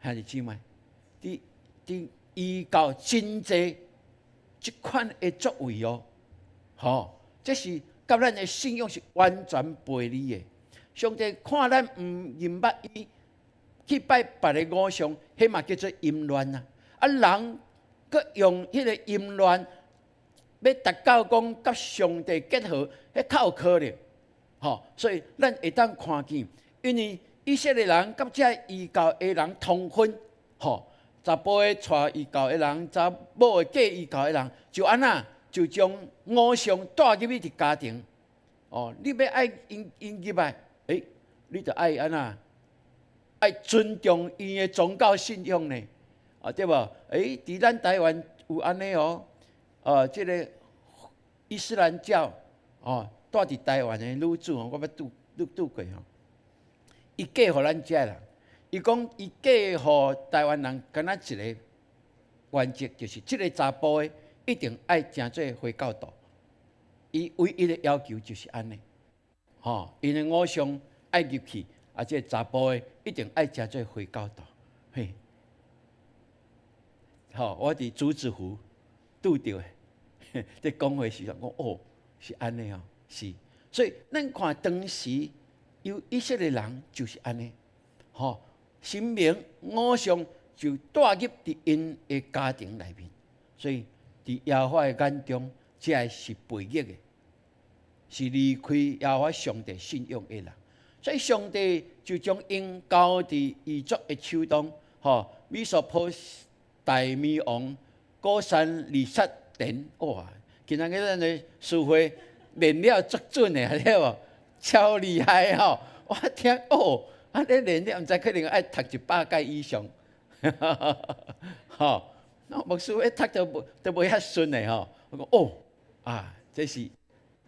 [SPEAKER 6] 兄弟姊妹，佇佇異教真濟這款的作為哦，吼，這是佮咱的信仰是完全背離的。上帝看咱毋認捌伊，去拜別个偶像，彼嘛叫做淫亂啊！啊，人閣用彼个淫亂，欲達到講佮上帝結合，彼較有可能，吼。所以咱會當看見，因為以色列人佮這異教的人通婚，吼，查埔的娶異教的人，查某的嫁異教的人，就按怎就將偶像帶入去佇家庭，哦，你欲愛𪜶𪜶入來，欸，你著愛按怎，愛尊重𪜶的宗教信仰呢，啊對無？欸，佇咱台灣有按呢哦，這个伊斯蘭教，哦，住佇台灣的女子哦，我捌拄拄拄過吼。伊嫁予咱遮人，伊講伊嫁予台灣人，敢若一個原則，就是這个查埔的一定愛成做回教徒。伊唯一的要求就是按呢，吼，𪜶的偶像愛入去，啊，這个查埔的一定愛成做回教徒。嘿，吼，我佇竹子湖，拄著的，佇講話時陣講哦，是按呢哦，是。所以咱看當時有以色列人就是按呢，吼，神明偶像就帶入佇𪜶的家庭內面，所以佇耶和華的眼中，這个是悖逆的，是離開耶和華上帝信仰的人。所以上帝就將𪜶交佇異族的手中，吼，美索不達米王歌珊利薩但，哇！今仔日咱的詞彙練了足準的，對無？超厲害吼！我聽哦，按呢練了，毋知可能愛讀100擺以上，吼！牧師一讀都無都無遐順的吼。我講哦，啊，這是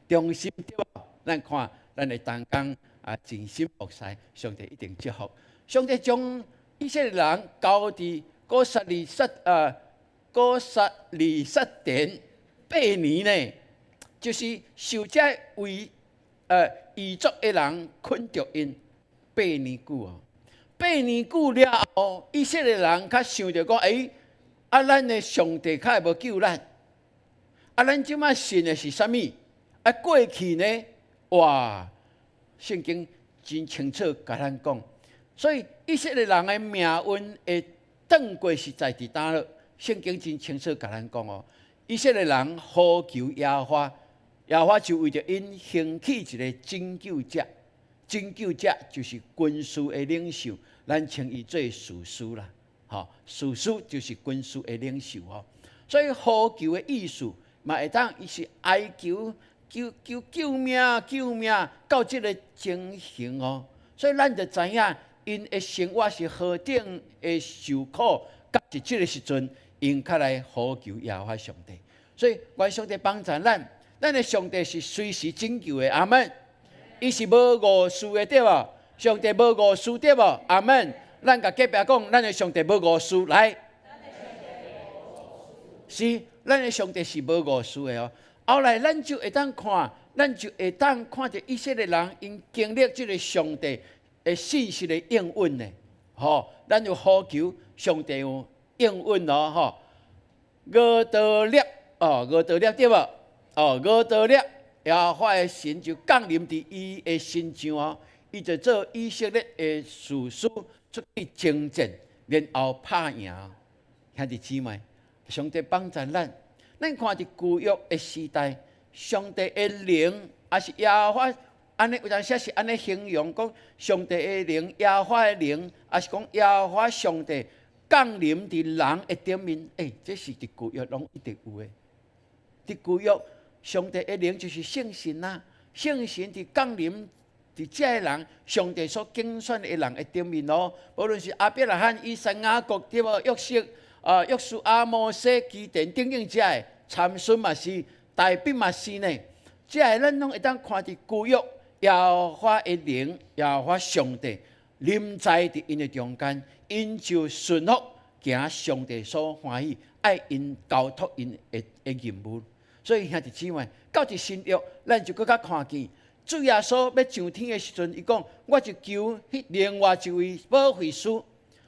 [SPEAKER 6] 忠心對無？咱看咱的同工啊，盡心服侍，上帝一定祝福。上帝將以色列人交佇歌珊利薩但8年呢，就是受這為異族的人捆著𪜶八年久哦。八年久了後，以色列人較想著講，欸，啊，咱的上帝較會無救咱？啊，咱這擺信的是啥物？啊，過去呢？哇！聖經真清楚共咱講，所以以色列人的命運會轉過是在佇佗落？聖經真清楚共咱講哦，以色列人呼求耶和華，耶和華就為著𪜶興起一个拯救者，拯救者就是軍事的領袖，咱稱伊做士師啦，吼，士師就是軍事的領袖哦。所以呼求的意思嘛會當伊是哀求。求求救命！救命！到這个情形哦，所以咱就知影，𪜶的生活是何等的受苦，到佇這个時陣，𪜶較來呼求耶和華上帝。所以，願上帝幫助咱，咱的上帝是隨時拯救的，阿門。伊是無誤事的，對無？上帝無誤事，對無？阿門。咱共隔壁講，咱的上帝無誤事，來。是，咱的上帝是無誤事的哦。後來，咱就會當看，咱就會當看著以色列人𪜶經歷這个上帝的信實的應允呢。吼，咱有呼求上帝有應允哦，吼。俄多列哦，俄多列對無？哦，俄多列，耶和華的神就降臨佇伊的身上哦，伊就做以色列的士師出去征戰，然後拍贏。兄弟姊妹，上帝幫助咱。咱看佇舊約的時代，上帝的靈，抑是耶和華，按呢有當時是按呢形容講，上帝的靈、耶和華的靈，抑是講耶和華上帝降臨佇人的頂面。欸，這是佇舊約攏一直有的。佇舊約，上帝的靈就是聖神啊，聖神佇降臨佇這个人，上帝所揀選的人的頂面哦。無論是亞伯拉罕、以撒、雅各，對無？約瑟、啊，約書亞、摩西、基甸等等這个，參孫嘛是，大衛嘛是呢。這个咱攏會當看佇舊約，耶和華的靈，耶和華上帝臨在佇𪜶的中間，𪜶就順服行上帝所歡喜，愛𪜶交託𪜶的的任務。所以兄弟姊妹，到佇新約，咱就閣較看見，主耶穌欲上天的時陣，伊講：我就求彼另外一位保惠師，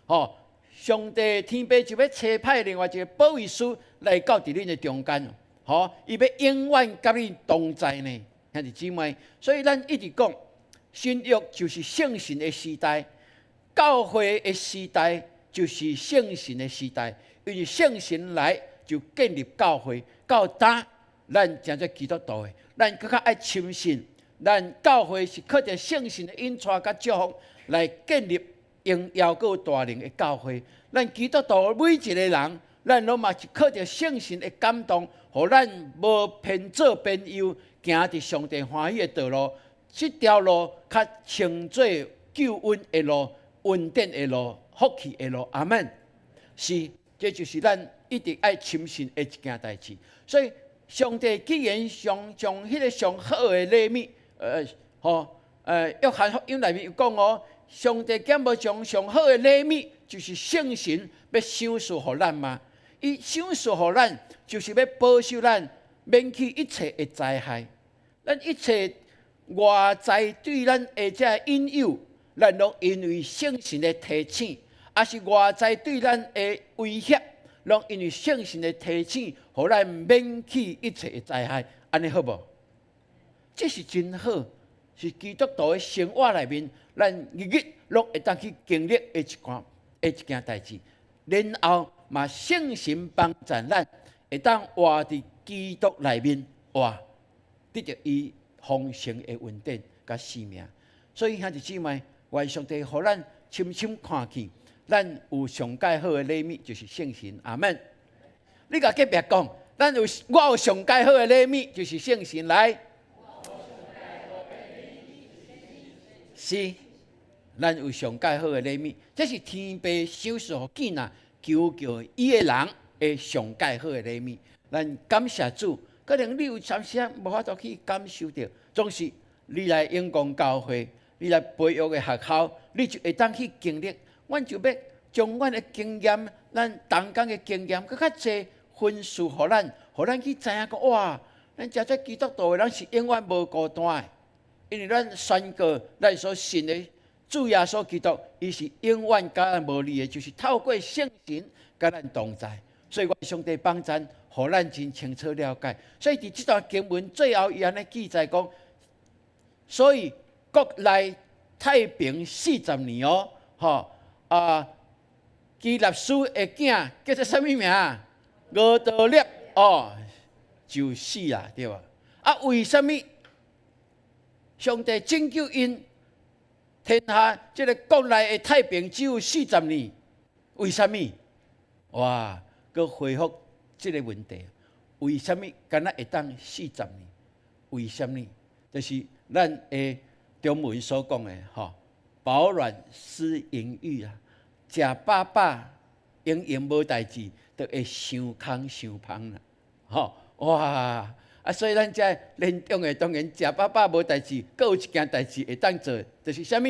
[SPEAKER 6] 吼，上帝天父就欲差派另外一个保惠師來到佇恁的中間，吼，伊欲永遠佮恁同在呢，兄弟姊妹。所以咱一直講，新約就是聖神的時代，教會的時代就是聖神的時代，因為聖神來就建立教會，到今咱成做基督徒的，咱閣較愛深信，咱教會是靠著聖神的引帶佮祝福來建立榮耀閣有大能的教會。咱基督徒每一個人，咱攏嘛是靠著聖神的感動，予咱無偏左偏右，行佇上帝歡喜的道路。這條路較稱做救恩的路、恩典的路、福氣的路。阿門。是，這就是咱一直愛深信的一件代誌。所以，上帝既然上將彼个上好的禮物，吼，約翰福音內面有講哦，上帝敢無將上好的禮物，就是聖神，欲賞賜予咱嗎？伊賞賜予咱，就是欲保守咱免去一切的災害。咱一切外在對咱的這引誘，咱攏因為聖神的提醒，抑是外在對咱的威脅，攏因為聖神的提醒，予咱免去一切的災害，按呢好無？這是真好，是基督徒的生活內面，咱日日攏會當去經歷的一項的一件代誌。然後嘛，聖神幫助咱會當活佇基督內面，活得著伊豐盛的恩典佮生命。所以兄弟姊妹，願上帝予咱深深看見，咱有上蓋好的禮物，就是聖神。阿門。你共隔壁講，咱有我有上蓋好的禮物，就是聖神來。是，咱有上蓋好的禮物，這是天父賞賜予囝兒求告伊的人的上蓋好的禮物。咱感謝主，可能你有陣時無法度去感受著，總是你來永光教會，你來培育的學校，你就會當去經歷。阮就欲將阮的經驗，咱同工的經驗，閣較濟分賜予咱，予咱去知影講哇，咱這做基督徒的人是永遠無孤單的。因為咱宣告咱所信的主耶穌基督，伊是永遠佮咱無離的，就是透過聖神佮咱同在。所以，願上帝幫贊，予咱真清楚了解。所以，佇這段經文最後，伊按呢記載講，所以國內太平四十年哦，吼啊，基納斯的囝叫做啥物名？俄陀聶哦，就死啊，對無？啊，為啥物？上帝拯救𪜶，天下這個國內的太平只有四十年，為啥物？哇！閣回覆這個問題，為啥物敢若會當四十年？為啥物？就是咱的中文所講的吼，飽暖思淫欲啊，食飽飽，閒閒無代誌，就會傷空傷芳啦，吼哇！啊，所以咱遮年長的當然食飽飽無代誌，閣有一件代誌會當做，就是啥物？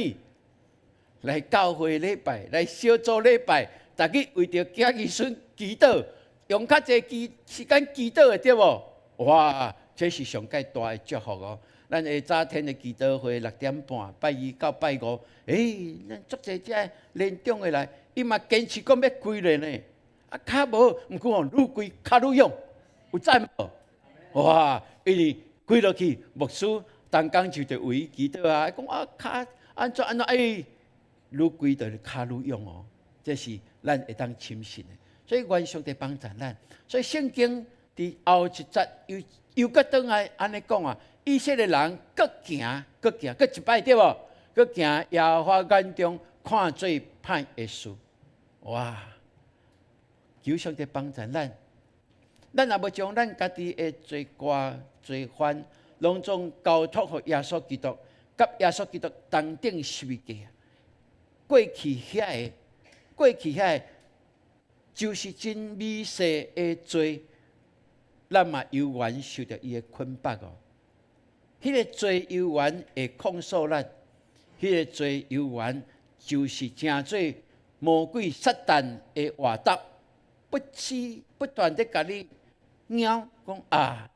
[SPEAKER 6] 來教會禮拜，來小組禮拜，逐日為著囝兒孫祈禱，用較濟祈時間祈禱的對無？哇，這是上蓋大的祝福哦！咱下早天的祈禱會6點半，拜二到拜五，欸，咱足濟遮年長的來，伊嘛堅持講欲跪咧呢，啊，跤無，毋過哦，愈跪跤愈勇，有讚無？哇！因為跪落去，牧師同工就佇為伊祈禱啊，講啊跤按怎按怎，欸，愈跪就跤愈勇哦。這是咱會當深信的，所以願上帝幫助咱。所以聖經佇後一節又又閣轉來按呢講啊，以色列人閣行閣行閣一擺對無？閣行耶和華眼中看做歹的事。哇！求上帝幫助咱。咱若無將咱家己的罪過、罪犯，攏總交託予耶穌基督，佮耶穌基督同釘十字架。過去遐個，過去遐個，就是真微細的罪，咱嘛猶原受著伊的捆綁哦。彼個罪猶原會控訴咱，彼個罪猶原就是成做魔鬼撒旦的活動，不時不斷佇共你咬講啊，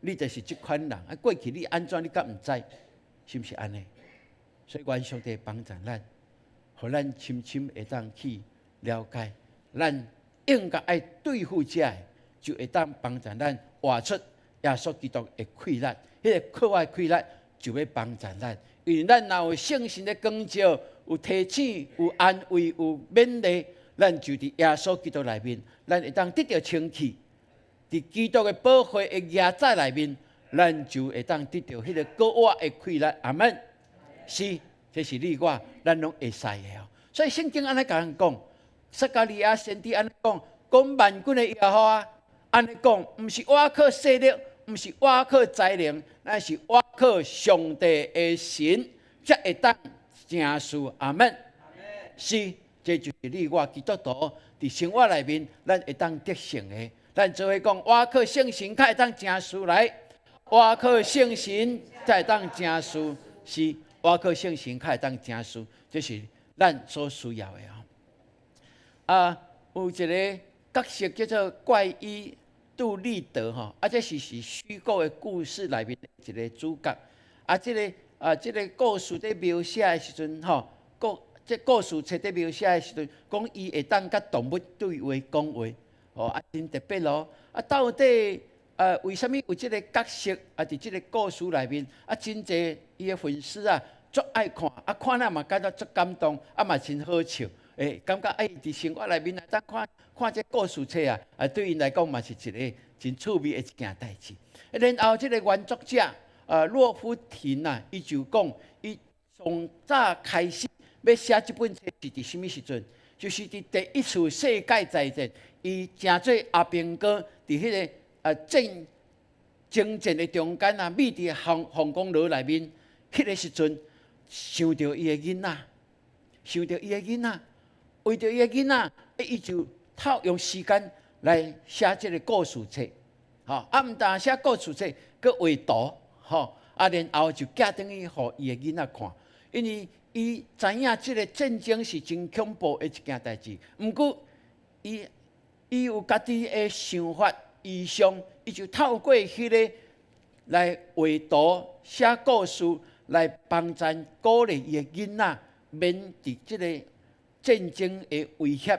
[SPEAKER 6] 你就是這款人啊！過去你按怎你敢毋知？是毋是按呢？所以願上帝幫助咱，予咱深深會當去了解，咱應該愛對付這个，就會當幫助咱活出耶穌基督的氣力。彼個靠愛氣力就欲幫助咱，因為咱若有聖神的光照，有提醒、有安慰、有勉勵，咱就佇耶穌基督內面，咱會當得著清氣。佇基督的寶血的壓載內面，咱就會當得著彼個閣活的氣力。阿門。是，這是你我，咱攏會使的哦。所以聖經按呢共咱講，撒迦利亞先知按呢講，講萬軍的耶和華按呢講，毋是倚靠勢力，毋是倚靠才能，乃是倚靠上帝的神，才會當成事。阿門。是，這就是你我基督徒佇生活內面，咱會當得勝的。咱做伙講，倚靠聖神才會當成事來，倚靠聖神才會當成事，是倚靠聖神才會當成事，這是咱所需要的哦。啊，有一個角色叫做怪醫杜立德吼，啊，這是虛構的故事內面一個主角。啊，這個故事佇描寫的時陣吼，這故事冊佇描寫的時陣，講伊會當佮動物對話講話。哦，啊，真特別咯。啊，到底為啥物有這个角色啊？佇這个故事內面啊，真濟伊的粉絲啊，足愛看，啊，看了嘛感覺足感動，啊嘛真好笑。欸，感覺啊，伊佇生活內面啊，當看看這故事冊啊，啊，對𪜶來講嘛是一个真趣味的一件代誌。然後這个原作者洛夫廷啊，伊就講，伊從早開始欲寫這本冊是佇啥物時陣？就是佇第一次世界大戰，伊成做阿兵哥佇彼个征戰的中間啊，覕佇防空壕內面，彼个時陣想著伊的囡仔，想著伊的囡仔，為著伊的囡仔，伊就透用時間來寫這个故事冊，吼，啊，毋但寫故事冊，閣畫圖，吼，啊，然後就寄轉去予伊的囡仔看，因為伊知影這个戰爭是真恐怖的一件代誌，毋過伊有家己的想法、意向，伊就透過彼个來畫圖、寫故事，來幫贊鼓勵伊的囡仔，免佇這个戰爭的威脅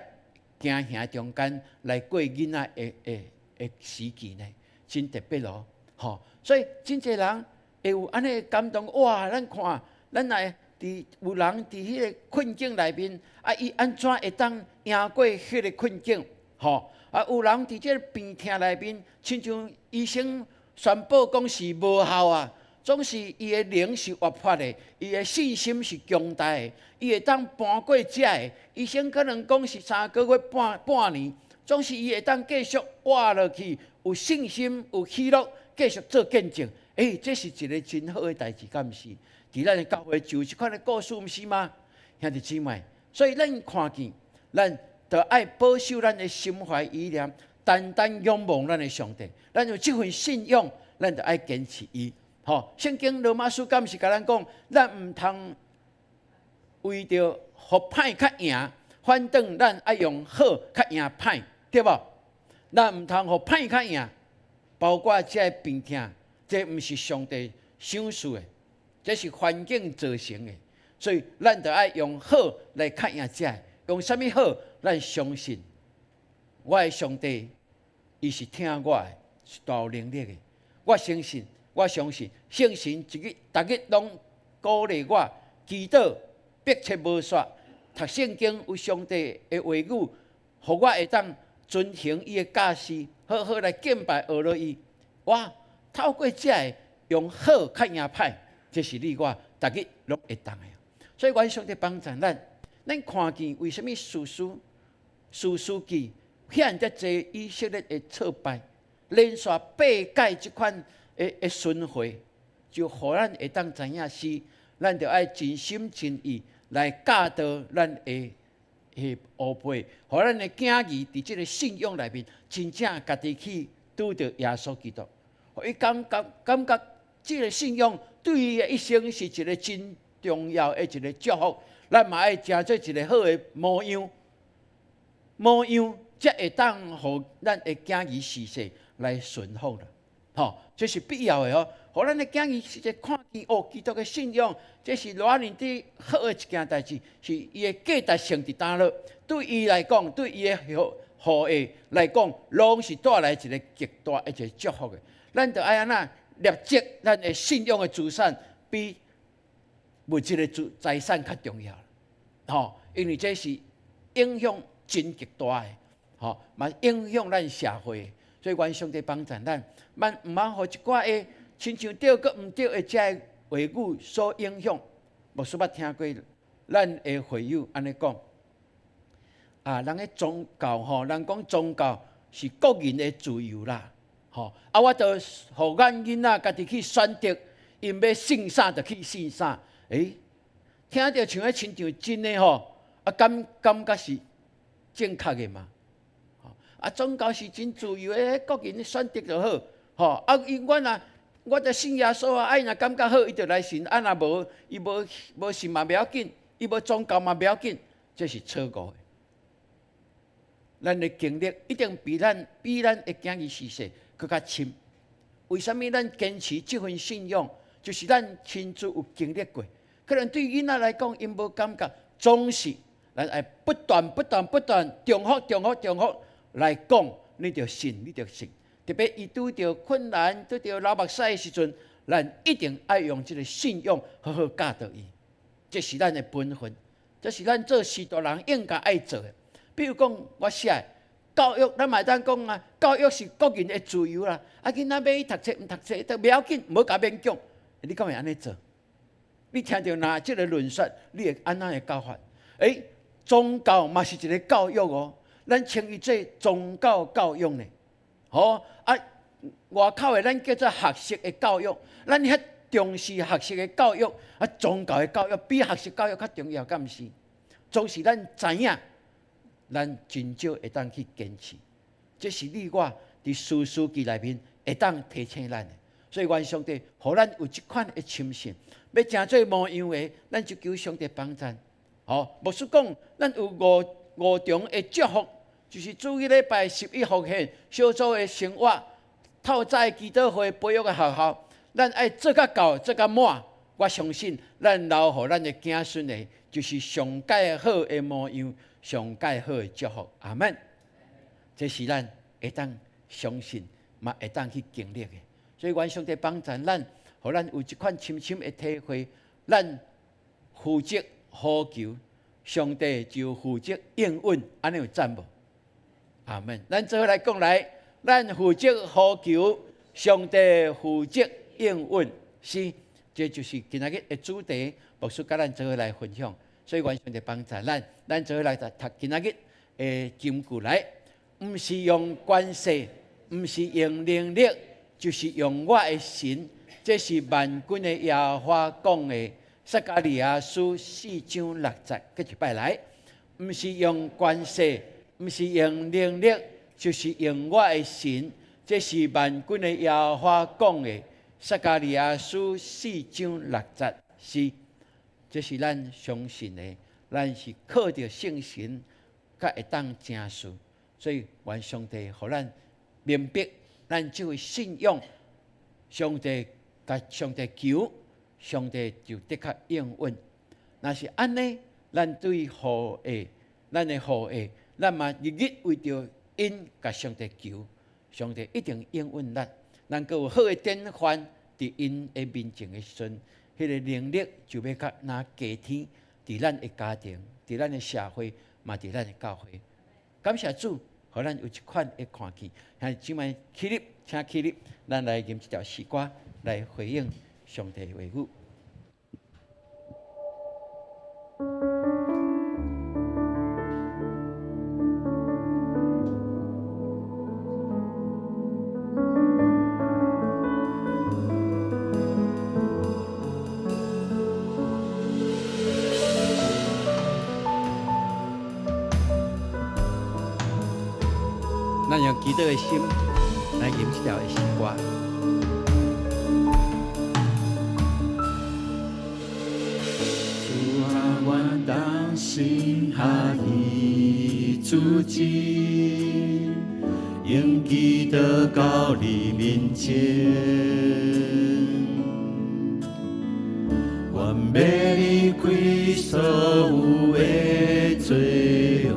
[SPEAKER 6] 驚嚇中間來過囡仔的時期呢，真特別咯，吼！所以真濟人會有按呢感動，哇！咱看，咱來佇有人佇彼个困境內面，啊，伊按怎會當贏過彼个困境？吼！啊，有人佇這个病痛內面，親像醫生宣布講是無效啊，總是伊的靈是活潑的，伊的信心是強大的，伊會當搬過這个。醫生可能講是3個月半年，總是伊會當繼續活落去，有信心、有喜樂，繼續做見證。欸，這是一个真好的代誌，敢毋是？佇咱的教會就有這款的故事，毋是嗎？兄弟姊妹，所以咱看見，咱著愛保守咱的心懷意念，單單仰望咱的上帝。咱有這份信仰，咱著愛堅持伊。吼，聖經羅馬書敢毋是共咱講，咱毋通為著予歹較贏，反轉咱愛用好較贏歹，對無？咱毋通予歹較贏，包括這个病痛，這毋是上帝賞賜的，這是環境造成的，所以咱著愛用好來較贏這个。用啥物好？咱相信我的上帝，伊是疼我的，是大有能力的。我相信，我相信聖神一日、逐日攏鼓勵我祈禱，迫切無煞讀聖經，有上帝的話語，予我會當遵行伊的教示，好好來敬拜學落伊。我透過這个用好較贏歹，這是你我逐日攏會當的。所以，願上帝幫助咱，咱看見為啥物士師記遐爾濟以色列的挫敗，連續八屆這款的巡迴，就予咱會當知影是，咱著愛盡心盡意來教導咱的後輩，予咱的囝兒佇這个信仰內面，真正家己去拄著耶穌基督，予伊感覺這个信仰對伊的一生是一个真重要的一个祝福。咱嘛愛成做一个好的模樣，模樣才會當予咱的囝兒序世來順服啦。吼，這是必要的哦。予咱的囝兒實際看見哦，基督的信仰，這是偌爾的好的一件代誌，是伊的價值性佇佗落。對伊來講，對伊的後裔來講，攏是帶來一个極大的一个祝福的。咱著愛按怎立即咱的信仰的資產比物質的財產較重要。吼，因為這是影響真極大的，吼，嘛影響咱社會。所以願上帝幫助咱，咱毋通予一寡的親像對閣毋對的這个話語所影響。牧師捌聽過咱的會友按呢講，啊，人的宗教吼，人講宗教是個人的自由啦，吼，啊，我就予阮囡仔家己去選擇，𪜶欲信啥就去信啥。欸，聽著像彼親像真的吼，啊，感覺是正確的嘛？啊，宗教是真自由的，個人的選擇就好，吼。啊，伊阮若我就信耶穌啊，啊，伊若感覺好，伊就來信；啊，若無，伊無信嘛袂要緊，伊無宗教嘛袂要緊，這是錯誤的。咱的經歷一定比咱的囝兒序世閣較深。為啥物咱堅持這份信仰？就是咱親自有經歷過。可能對囡仔來講，𪜶無感覺，總是咱愛不斷、不斷、不斷重複、重複、重複來講，你著信，你著信。特別伊拄著困難、拄著流目屎的時陣，咱一定愛用這个信仰好好教導伊。這是咱的本分，這是咱做序大人應該愛做的。比如講，我寫的教育，咱嘛會當講啊，教育是國人的自由啦。啊，囡仔欲去讀冊，毋讀冊都袂要緊，毋好共勉強。你敢會按呢做？你聽著若這个論述，你會按怎的教法？宗教嘛是一个教育哦，咱稱伊做宗教教育呢。吼啊，外口的咱叫做學習的教育，咱遐重視學習的教育，啊，宗教的教育比學習教育較重要，敢毋是？總是咱知影，咱真少會當去堅持。這是你我佇士師記內面會當提醒咱的。所以願上帝，予咱有這款的深信，欲成做模樣的，咱就求上帝幫贊。吼，牧師講，咱有五重的祝福，就是主日禮拜十一奉獻小組的生活，透早的祈禱會培育的學校，咱愛做較到，做較滿。我相信，咱留予咱的子孫的，就是上蓋好的模樣，上蓋好的祝福。阿們。這是咱會當相信，嘛會當去經歷的。所以，願上帝幫贊咱，予咱有這款深深的體會，咱負責呼求，上帝就負責應允，按呢有讚無？阿們。咱做伙來講來，咱負責呼求，上帝負責應允，是，這就是今仔日的主題。牧師佮咱做伙來分享，所以願上帝幫助咱，咱做伙來讀讀今仔日的金句來，毋是用權勢，毋是用能力，就是用我的神。這是萬軍的耶和華講的。撒迦利亞書四章六節，閣一擺來，毋是用權勢，毋是用能力，就是用我的神。這是萬軍的耶和華講的。撒迦利亞書四章六節，是，這是咱相信的，咱是靠著聖神，才會當成事。所以願上帝予咱明白，咱這位信仰，上帝共上帝求，上帝就的確應允。若是按呢，咱對後裔，咱的後裔，咱嘛日日為著𪜶共上帝求，上帝一定應允咱。咱閣有好的典範，佇𪜶的面前的時陣，彼个能力就欲較若加添，佇咱的家庭，佇咱的社會，嘛佇咱的教會。感謝主，予咱有這款的看見。兄弟姊妹起立，請起立，咱來吟這條詩歌來回應上帝的話語。咱用祈禱的心來吟這條的詩歌。
[SPEAKER 7] 主啊，阮同心合意主旨，用祈禱到你面前，阮欲離開所有的罪惡，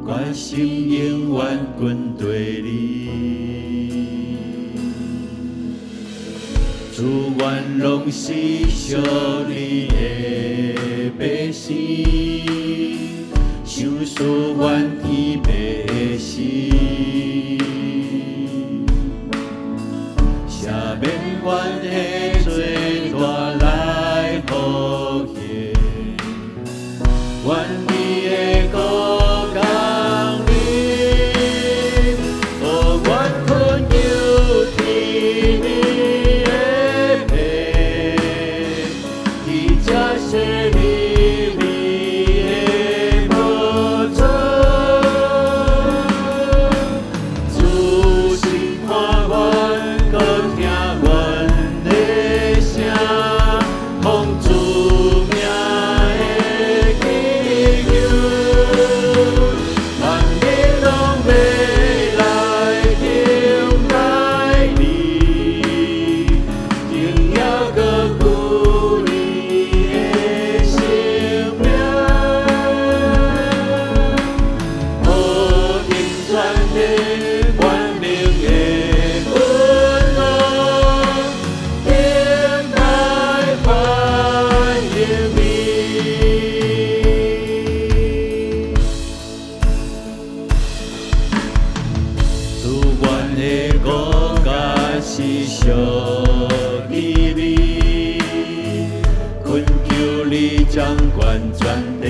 [SPEAKER 7] 決心永遠跟隨你。主，阮攏是屬你的百姓，賞賜阮天父的心，赦免阮的罪，帶來福幸，願你的國降臨，予阮懇求天你的庇，佇這設立你的寶座，主先看阮，閣聽阮的聲，奉主名的祈求，萬民攏欲來敬拜你，榮耀閣久你的聖名，好天主你掌管全地。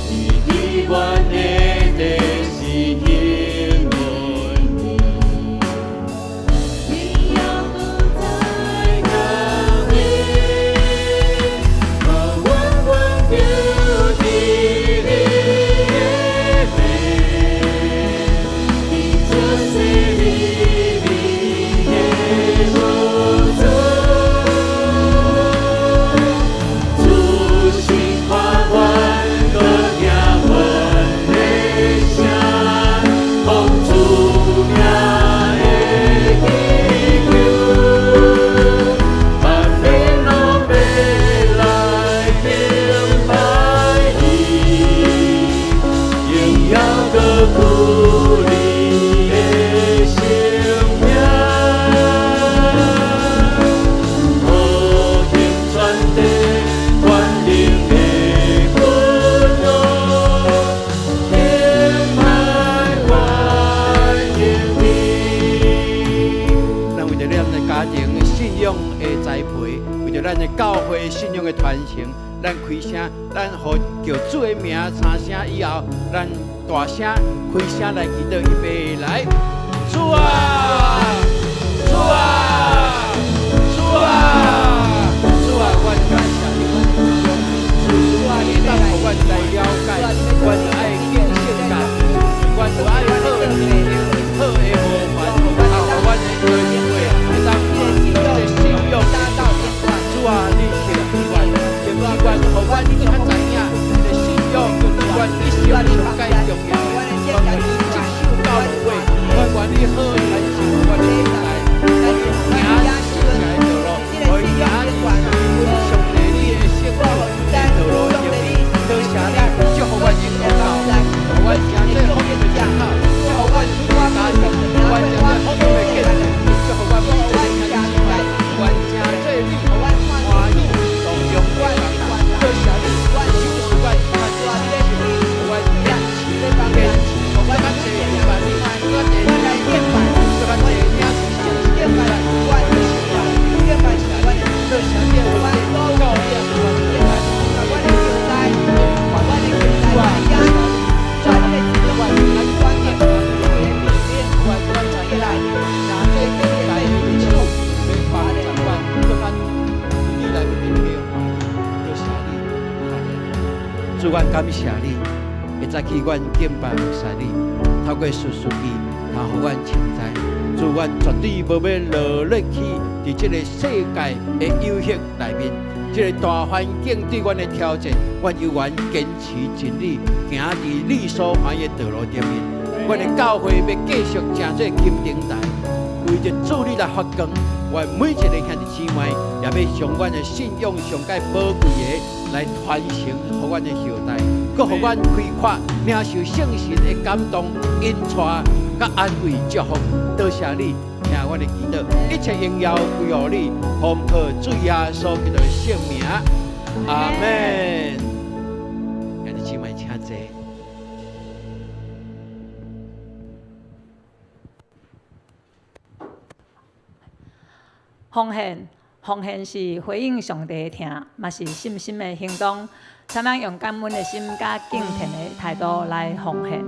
[SPEAKER 7] 你伫阮的地是幸运的，
[SPEAKER 4] 荣耀都在降临，予阮阮着伫你的名，伫这世里面的无罪，主心看阮，阁听阮的声，奉主名的祈求，万民拢欲来敬拜伊，荣耀阁归你的圣名，和平全地，全能的君王，敬拜欢迎你。
[SPEAKER 6] 咱為著咱的家庭信仰的栽培，為著咱的教會信仰的傳承，咱開聲，咱予叫主的名三聲以後，咱大聲開聲來祈禱，預備來，主啊，主啊，主啊，主啊，阮感謝你，主啊，你會當予阮來了解，阮愛敬虔家己，阮愛好的好的模範，啊，予阮的機會會當這個信仰的主啊，你賜予阮，賜予阮，予阮更較知影這個信仰，阮一生上蓋重要的，當你這首到落尾，阮願意好傳承阮的後代，予行聖潔的道路，予行上帝你的聖道的道路上面，多謝你祝福阮的國家，予阮行這福音的出口，祝福阮每一個家庭，阮成做福音的見證，祝福阮每一個兄弟姊妹，阮成做你歡喜同榮的工作。多謝你，賞賜阮較濟信心，予阮堅持堅持，更較濟明白你，更較濟認識你，更較濟領受聖神的阮的生命。感謝你，多謝你的恩典，教養阮的主啊，多謝你，阮阮阮知影，行這頂台的手，欲幫助阮，更較你內面的歡喜，多謝你，哈利路亞。主，阮感謝你，會早起阮敬拜服侍你，透過士師記，通予阮清知。主，阮絕對無欲落落去佇這個世界的誘惑內面，這個大環境對阮的挑戰，阮猶原堅持真理，行佇你所歡喜的道路頂面。阮的教會欲繼續成做金燈台，為著主你來發光。阮每一個兄弟姊妹，也欲將阮的信仰上蓋寶貴的來傳承予阮的後代，閣予阮開闊領受聖神的感動、引帶、佮安慰、祝福。多謝你，聽阮的祈禱，一切榮耀歸予你，奉靠主耶穌基督的聖名，阿門。兄弟姊妹，請坐。
[SPEAKER 1] 奉獻，奉獻是回應上帝的疼，嘛是信心的行動。請咱用感恩的心佮敬虔的態度來奉獻。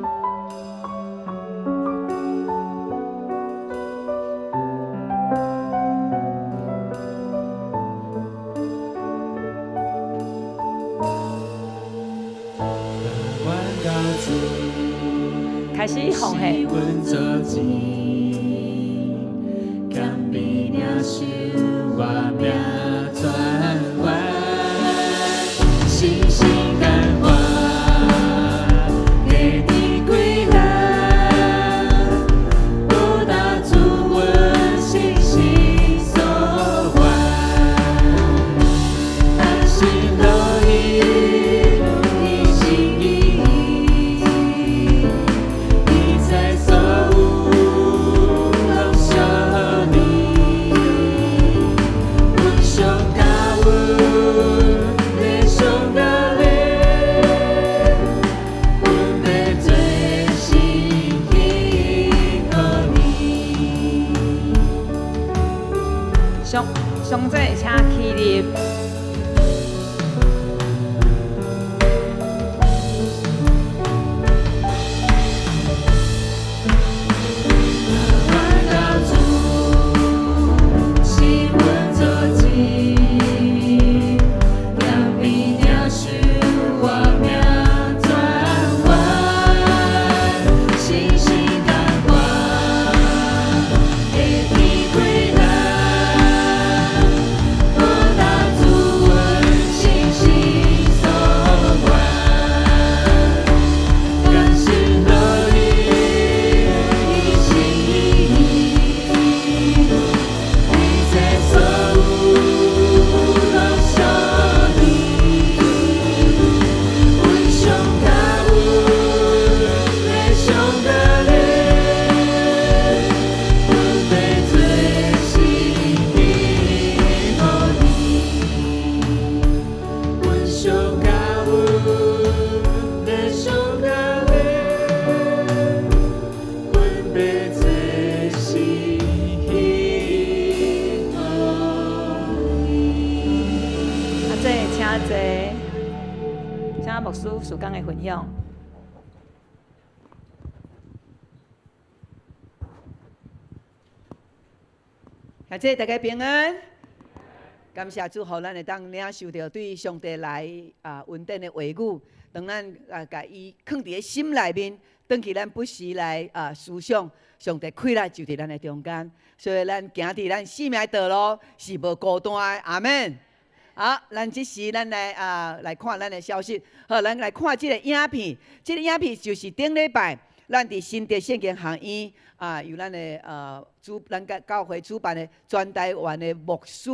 [SPEAKER 1] 開始奉獻。
[SPEAKER 7] 謙卑領受我命轉彎，信心甘願，家己歸來，有大主阮信心所願，安心樂意，一心一意，一切所有攏屬你，阮心。
[SPEAKER 1] 上上者請起立。請牧師事工的分享。
[SPEAKER 2] 兄弟大家平安，感謝主，予咱會當領受著對上帝來恩典的話語，當咱共伊囥佇咧心內面，轉去咱不時來思想，上帝氣力就佇咱的中間，所以咱行佇咱生命的道路是無孤單的，阿們。好，咱這時咱來來看咱的消息。好，咱來看這個影片。這個影片就是頂禮拜，咱佇新竹聖經學院由咱的主咱教會主辦的全台灣的牧師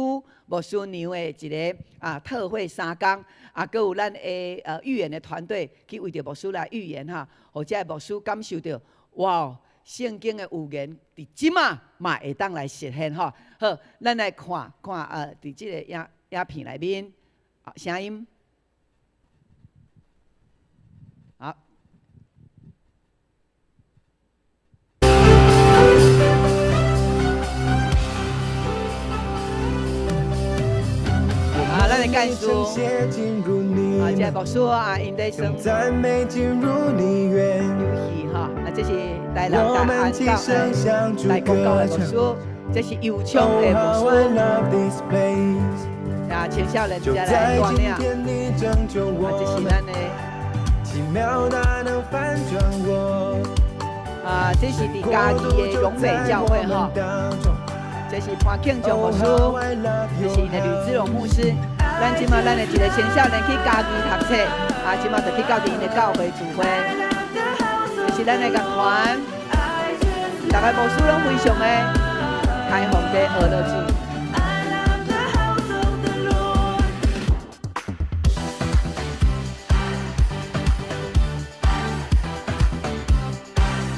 [SPEAKER 2] 牧師娘的一個特會三工，閣有咱的預言的團隊去為著牧師來預言哈，予這个牧師感受著，哇！聖經的預言佇這馬嘛會當來實現吼。好，咱來看看佇這個影片內面，聲音，好。咱的干事，這个牧師𪜶咧耍遊戲吼，這是台南大安教會大公教會牧師，這是右昌的牧師。青少年才來帶領，這是咱的，這是佇嘉義的榮美教會吼，這是潘慶祥牧師，這是𪜶的呂志榮牧師。咱這馬咱的一个青少年去嘉義讀冊，這馬就去到佇𪜶的教會聚會，這是咱的樂團，逐个牧師攏非常的開放地學落去。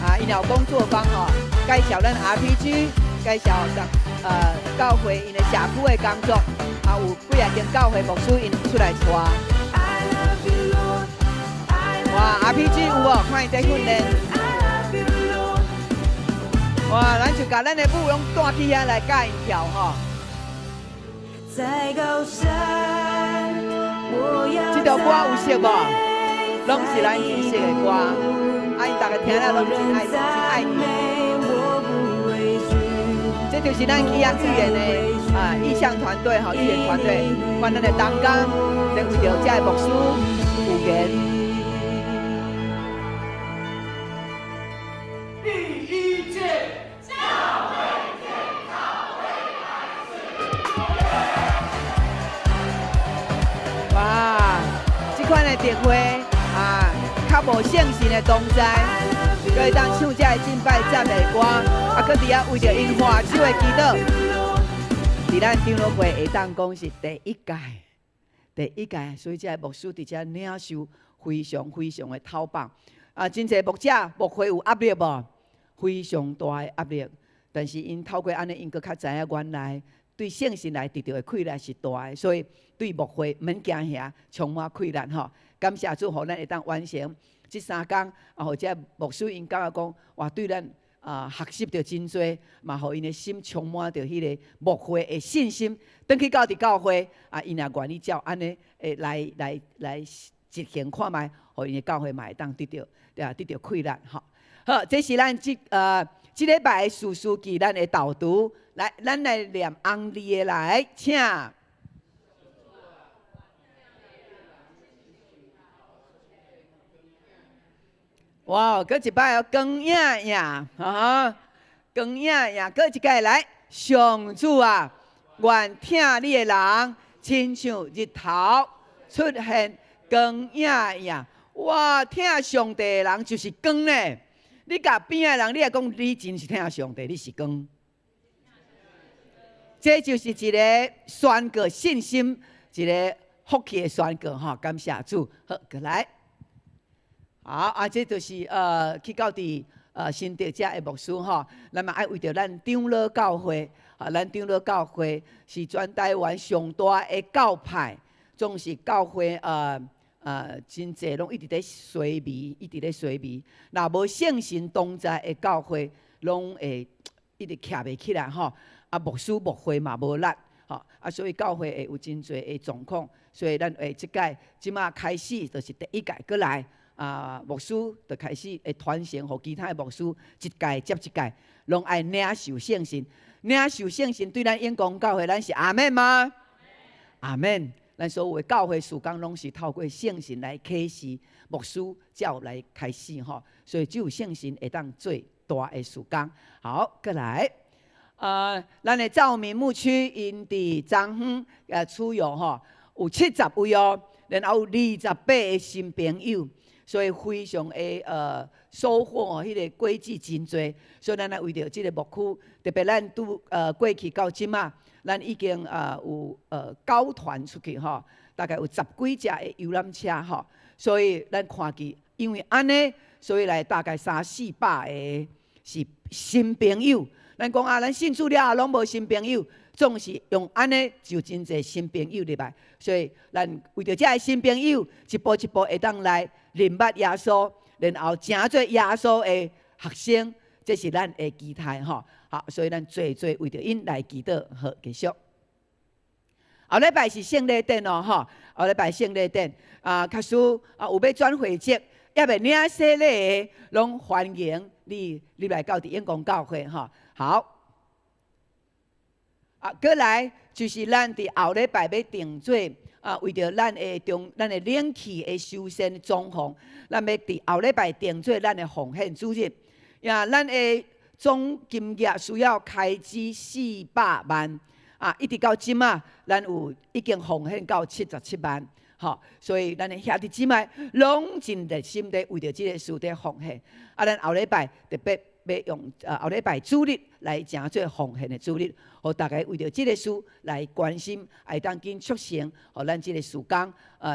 [SPEAKER 2] 𪜶有工作坊吼，介紹咱 RPG，介紹教會𪜶的社區的工作，有幾仔間教會牧師𪜶出來帶。哇，RPG 有無？看𪜶在訓練。哇，咱就共咱的舞攏帶去遐來教𪜶跳吼。這條歌有熟無？攏是咱真熟的歌。𪜶逐个聽了攏真愛，真愛伊。這就是咱去遐預言的異象團隊吼，預言團隊，看咱的同工，在為著這个牧師預言。
[SPEAKER 5] 第一屆教會研討會開始。
[SPEAKER 2] 哇，這款的特會啊，較無聖神的同在，閣會當唱這个敬拜讚美歌，閣佇遐為著𪜶華手的祈禱，佇咱長老會會當講是第一屆，第一屆，所以這个牧師佇遮領受非常非常的頭棒。真濟牧者牧會有壓力無？非常大的壓力，但是𪜶透過按呢，𪜶閣較知影原來對聖神來得著的氣力是大的，所以對牧會毋免驚嚇，充滿氣力吼。感謝主，予咱會當完成這三工，予這牧師𪜶感覺講，哇，對咱啊，學習著真濟，嘛，予𪜶的心充滿著彼个牧會的信心。轉去到佇教會，啊，𪜶也願意照按呢，會來來來執行看覓，予𪜶的教會嘛會當得著，對啊，得著氣力吼。好，這是咱這禮拜的士師記，咱的導讀。來，咱來念紅字的來，請。哇，閣一擺哦，光影影，哈，光影影，閣一擺來，上主啊，願疼你的人，親像日頭出現光影影。哇，疼上帝的人就是光呢。你共邊仔的人，你若講你真是疼上帝，你是光。這就是一个宣告信心，一个福氣的宣告吼。感謝主，好，閣來。好啊，這就是去到佇新竹遮的牧師吼，咱嘛愛為著咱長老教會，啊，咱長老教會是全台灣上大的教派，總是教會真濟攏一直咧衰微，一直咧衰微。若無聖神同在的教會，攏會一直徛袂起來吼。啊，牧師牧會嘛無力，吼啊，所以教會會有真濟的狀況。所以咱會這屆這馬開始，就是第一屆過來。啊，牧師就開始會傳承，予其他的牧師一屆接一屆，攏愛領受聖神，領受聖神對咱永光教會，咱是阿們嗎？阿們。咱所有的教會事工，攏是透過聖神來啟示，牧師才有來開始吼。所以只有聖神會當做大的事工。好，閣來，咱的照明牧區𪜶佇彰園出遊吼，有70位哦，然後有28個新朋友。所以非常的收穫哦，彼个果子真濟。所以咱來為著這个牧區，特別咱拄過去到這馬，咱已經有九團出去吼，大概有十幾隻的遊覽車吼。所以咱看見，因為按呢，所以來大概三四百个是新朋友。咱講啊，咱信主了後攏無新朋友，總是用按呢就真濟新朋友入來。所以咱為著這个新朋友，一步一步會當來認捌耶穌，然後成做耶穌的學生，這是咱的期待吼。好，所以咱濟濟為著𪜶來祈禱，好，繼續。後禮拜是聖禮典哦，吼，後禮拜聖禮典啊，假使啊有欲轉會籍，猶未領洗禮的，攏歡迎你入來到佇永光教會吼。好，啊，閣來就是咱佇後禮拜欲定做啊，為著咱的中咱的冷氣的修繕裝潢，咱欲佇後禮拜定做咱的奉獻主日。呀，咱的總金額需要開支400萬，啊，一直到這馬，咱有已經奉獻到77萬，吼，所以咱的兄弟姊妹攏真熱心地為著這个事佇奉獻。啊，咱後禮拜特別欲用後禮拜主日來成做奉獻的主日，予大家為著這个事來關心，會當緊促成，予咱這个事工，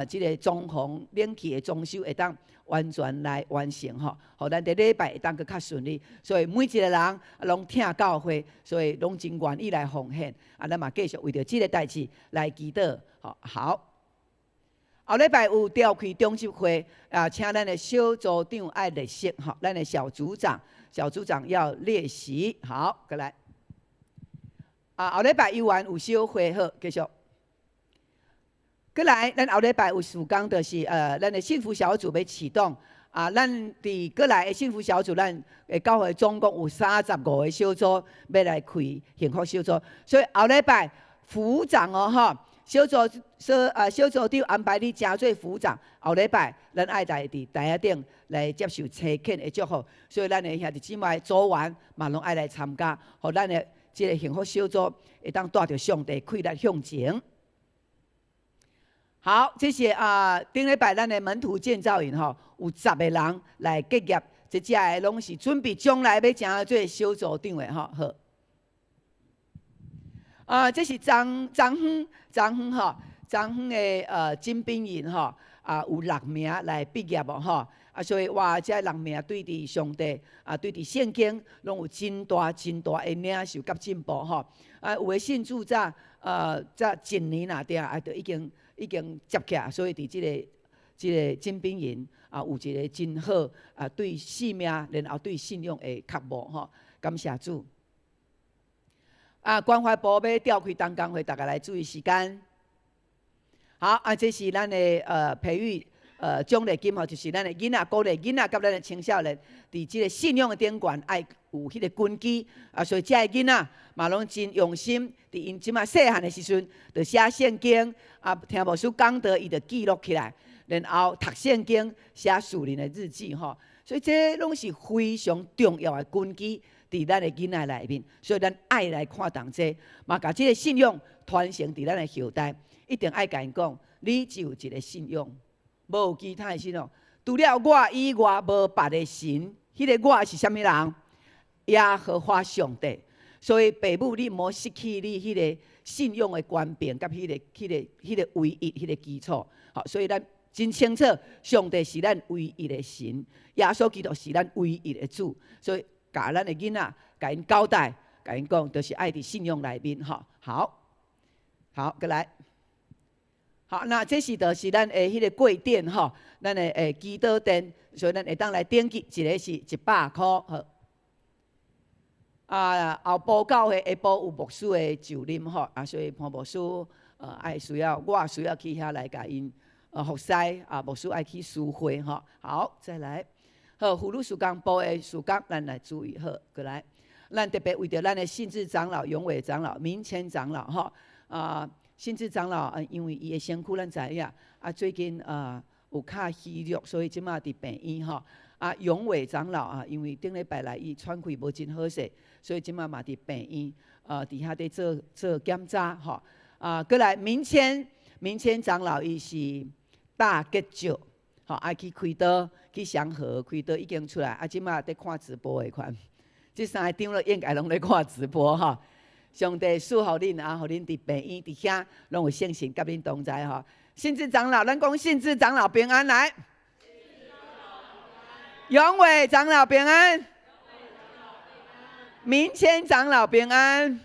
[SPEAKER 2] 這个裝潢冷氣的裝修會當完全來完成吼，予咱佇禮拜會當閣較順利。所以每一个人攏疼教會，所以攏真願意來奉獻。啊，咱嘛繼續為著這个代誌來祈禱，吼好。後禮拜有召開長執會，啊，請咱的小組長愛列席，吼，咱的小組長，小組長要列席。好，閣來。啊，後禮拜猶原有小會，好，繼續。閣來，咱後禮拜有事工，就是咱的幸福小組欲啟動。啊，咱佇閣來的幸福小組，咱的教會總共有35個小組欲來開幸福小組，所以後禮拜副長哦，吼。小組小小組長安排你成做副長，後禮拜咱愛來佇台仔頂來接受差遣的祝福，所以咱的兄弟姊妹組員嘛攏愛來參加，予咱的這个幸福小組會當帶著上帝氣力向前。好，這是啊，頂禮拜咱的門徒建造營吼，有10個人來結業，這遮的攏是準備將來欲成做小組長的吼，好。啊，這是彰彰園彰園吼，彰園的精兵營吼，啊有六名來畢業哦吼，啊所以哇，這六名對佇上帝啊，對佇聖經攏有真大真大的領受佮進步吼。啊，有的信主才才一年爾爾，啊，就已經已經接起來，所以佇這个這个金兵營啊，有一个真好啊，對性命，然後對信仰的渴慕吼，感謝主。啊，關懷部欲調開同工會，大家來注意時間。好，啊，這是咱的培育獎勵金吼，就是咱的囡仔鼓勵囡仔佮咱的青少年，佇這个信仰的頂懸愛有彼个根基啊，所以遮的囡仔嘛攏真用心，佇𪜶這馬細漢的時陣，就寫聖經啊，聽牧師講道，伊就記錄起來，然後讀聖經、寫屬靈的日記吼，所以這攏是非常重要的根基，佇咱的囡仔內面，所以咱愛來看重這，嘛共這个信仰傳承佇咱的後代，一定愛共𪜶講，你只有一个信仰，無有其他的信仰。除了我以外，無別的神。彼个我是啥物人？耶和華上帝。所以爸母，你毋好失去你彼个信仰的權柄，佮彼个唯一彼个基礎。好，所以咱真清楚，上帝是咱唯一的神，耶穌基督是咱唯一的主。所以，共咱的囡仔，共𪜶交代，共𪜶講，就是愛佇信仰內面。吼，好，好，閣來。好，那這是就是咱的彼个貴殿吼，咱的祈禱殿，所以咱會當來登記，一个是100箍。好。啊，後埔教會下晡有牧師的就任吼，啊，所以潘牧師愛需要，我需要去遐來共𪜶服侍，啊，牧師愛去司會吼。好，再來，好，婦女事工部的事工，咱來注意好，閣來，咱特別為著咱的信智長老、永偉長老、明謙長老吼，啊。信智長老，因為伊的身軀咱知影，啊，最近啊有較虛弱，所以這馬佇病院吼。啊，永偉長老啊，因為頂禮拜來伊喘氣無真好勢，所以這馬嘛佇病院，佇遐佇做做檢查吼。啊，閣來明謙，明謙長老伊是大結石，吼，愛去開刀去祥和開刀已經出來，啊，這馬佇看直播的款，這三个長老應該攏咧看直播吼。上帝賜予恁啊，予恁佇病院佇遐攏有聖神佮恁同在吼。信智長老，咱講信智長老平安來。永偉長老平安。明謙長老平安。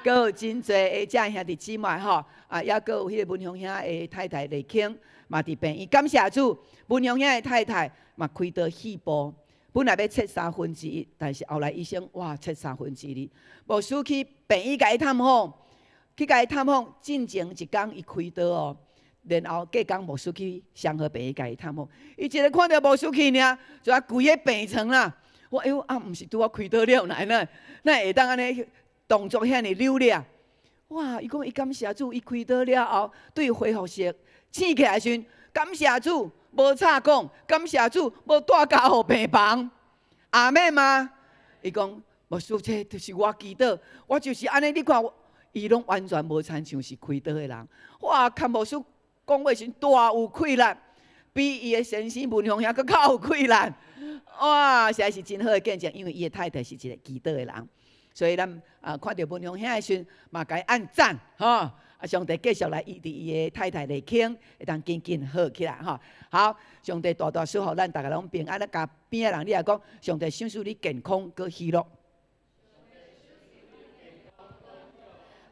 [SPEAKER 2] 閣有真濟的遮兄弟姊妹吼，啊，抑閣有彼个文雄兄的太太麗卿嘛佇病院，感謝主，文雄兄的太太嘛開刀肺部。本來欲切三分之一，但是後來醫生哇切三分之二，牧師去病院共伊探訪，去共伊探訪，進前一工伊開刀哦，然後隔工牧師去雙和病院共伊探訪，伊一个看著牧師去爾，就啊跪佇病床啦。我哎喲啊，毋是拄仔開刀了，哪哪哪會當按呢動作遐爾流利？哇！伊講伊感謝主，伊開刀了後，對恢復室醒起來時陣，感謝主。無吵講，感謝主，無帶交予病房，阿們嗎？伊講牧師，這就是我祈禱，我就是按呢。你看，伊攏完全無親像是開刀的人。哇，看牧師講話時大有氣力，比伊的先生文雄兄閣較有氣力。哇，實在是真好的見證，因為伊的太太是一个祈禱的人，所以咱啊看著文雄兄的時陣，嘛共伊按讚，吼。啊！上帝繼續來醫治伊的太太麗卿，會當緊緊好起來吼。好，上帝大大賜福咱，逐家攏平安。咱共邊仔人你來講，上帝賞賜你健康閣喜樂。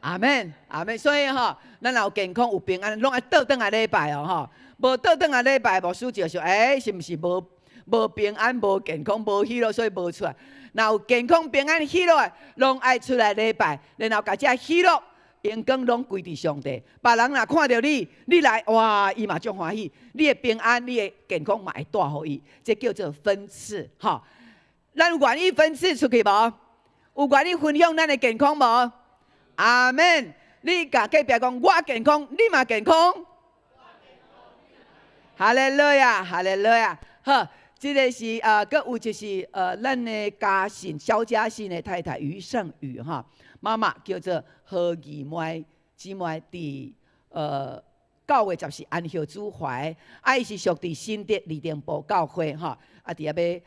[SPEAKER 2] 阿們，阿們。所以吼，咱若有健康有平安，攏愛倒轉來禮拜哦吼。無倒轉來禮拜，牧師就說：欸，是毋是無無平安、無健康、無喜樂，所以無出來。若有健康、平安、喜樂的，攏愛出來禮拜，然後共這喜樂。榮光攏歸佇上帝，別人若看著你，你來哇，伊嘛足歡喜。你的平安、你的健康嘛會帶予伊，這叫做分賜吼。咱有願意分賜出去無？有願意分享咱的健康無？阿們。你共隔壁講，我健康，你嘛健康。哈利路亞，哈利路亞。好，這个是啊，閣有就是咱的嘉信蕭嘉信的太太余勝宇哈。媽媽叫做何義妹姊妹，佇9月14安息主懷，啊，伊是屬佇新竹二重埔教會吼，啊，佇遐欲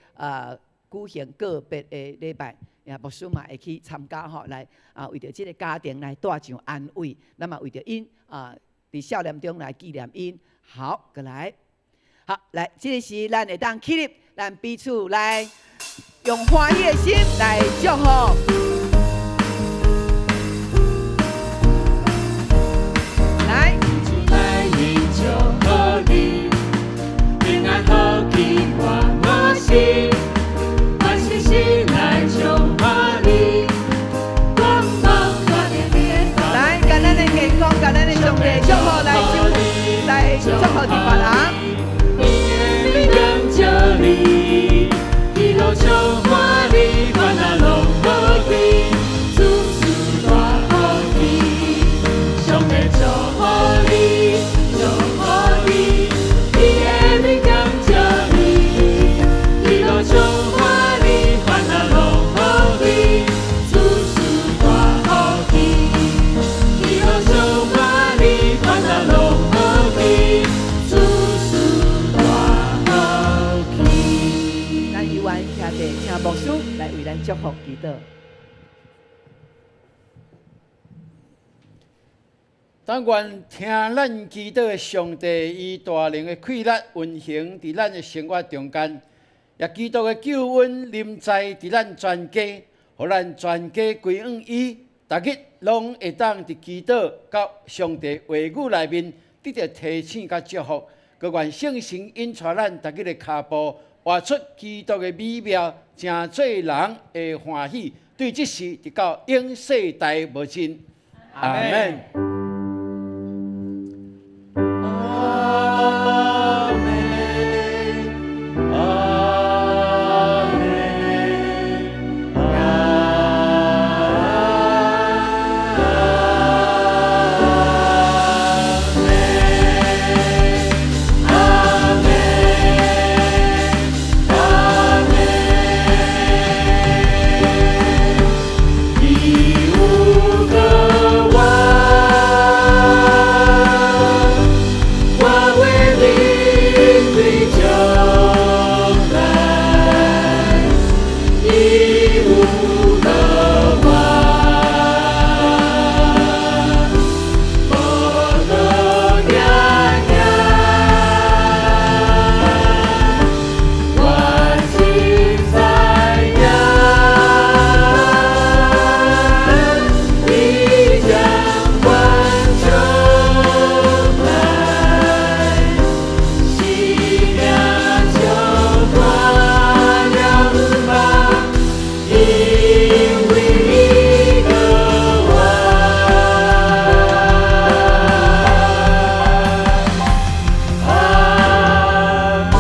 [SPEAKER 2] 舉行個別的禮拜，也牧師嘛會去參加吼，來啊為著這个家庭來帶上安慰，咱嘛為著𪜶啊，佇少年中來紀念𪜶。好，閣來，好來，這个時咱會當起立，咱彼此來用歡喜的心來祝福。來。
[SPEAKER 7] 來飲酒喝你。
[SPEAKER 2] 祝福佇別人。
[SPEAKER 7] 感謝你，一路上歡喜，煩惱攏無去，諸事大福氣，上帝祝福你，祝福你，伊的面感謝你，一路上歡喜，煩惱攏無去，諸事大福氣，一路上歡喜，煩惱攏無去，諸事大福氣。
[SPEAKER 2] 咱猶原徛地，請牧師來為咱祝福祈禱。
[SPEAKER 6] 但願聽咱祈禱的上帝，以大能的氣力運行佇咱的生活中間，也基督的救恩臨在佇咱全家，予咱全家歸向伊，逐日攏會當佇祈禱佮上帝話語內面得著提醒佮祝福。閣願聖神引帶咱逐日的跤步，活出基督的美妙，成做人的歡喜。對這時直到永世代無盡。阿門。
[SPEAKER 7] 阿門，阿門，阿門，阿門，阿門。伊有個我，我會面對將來。伊有個我，無閣驚驚。我凊知影，伊將阮將來，生命就大了吧，因為伊閣活。阿門。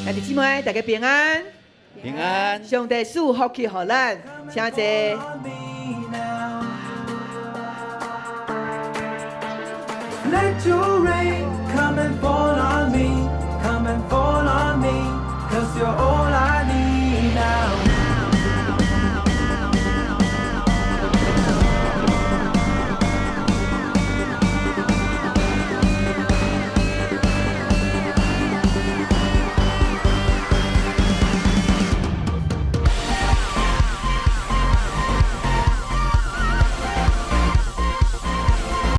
[SPEAKER 2] 兄弟姊妹，大家平安，
[SPEAKER 6] 平安。
[SPEAKER 2] 上帝賜福氣予咱，請坐。
[SPEAKER 5] Let your rain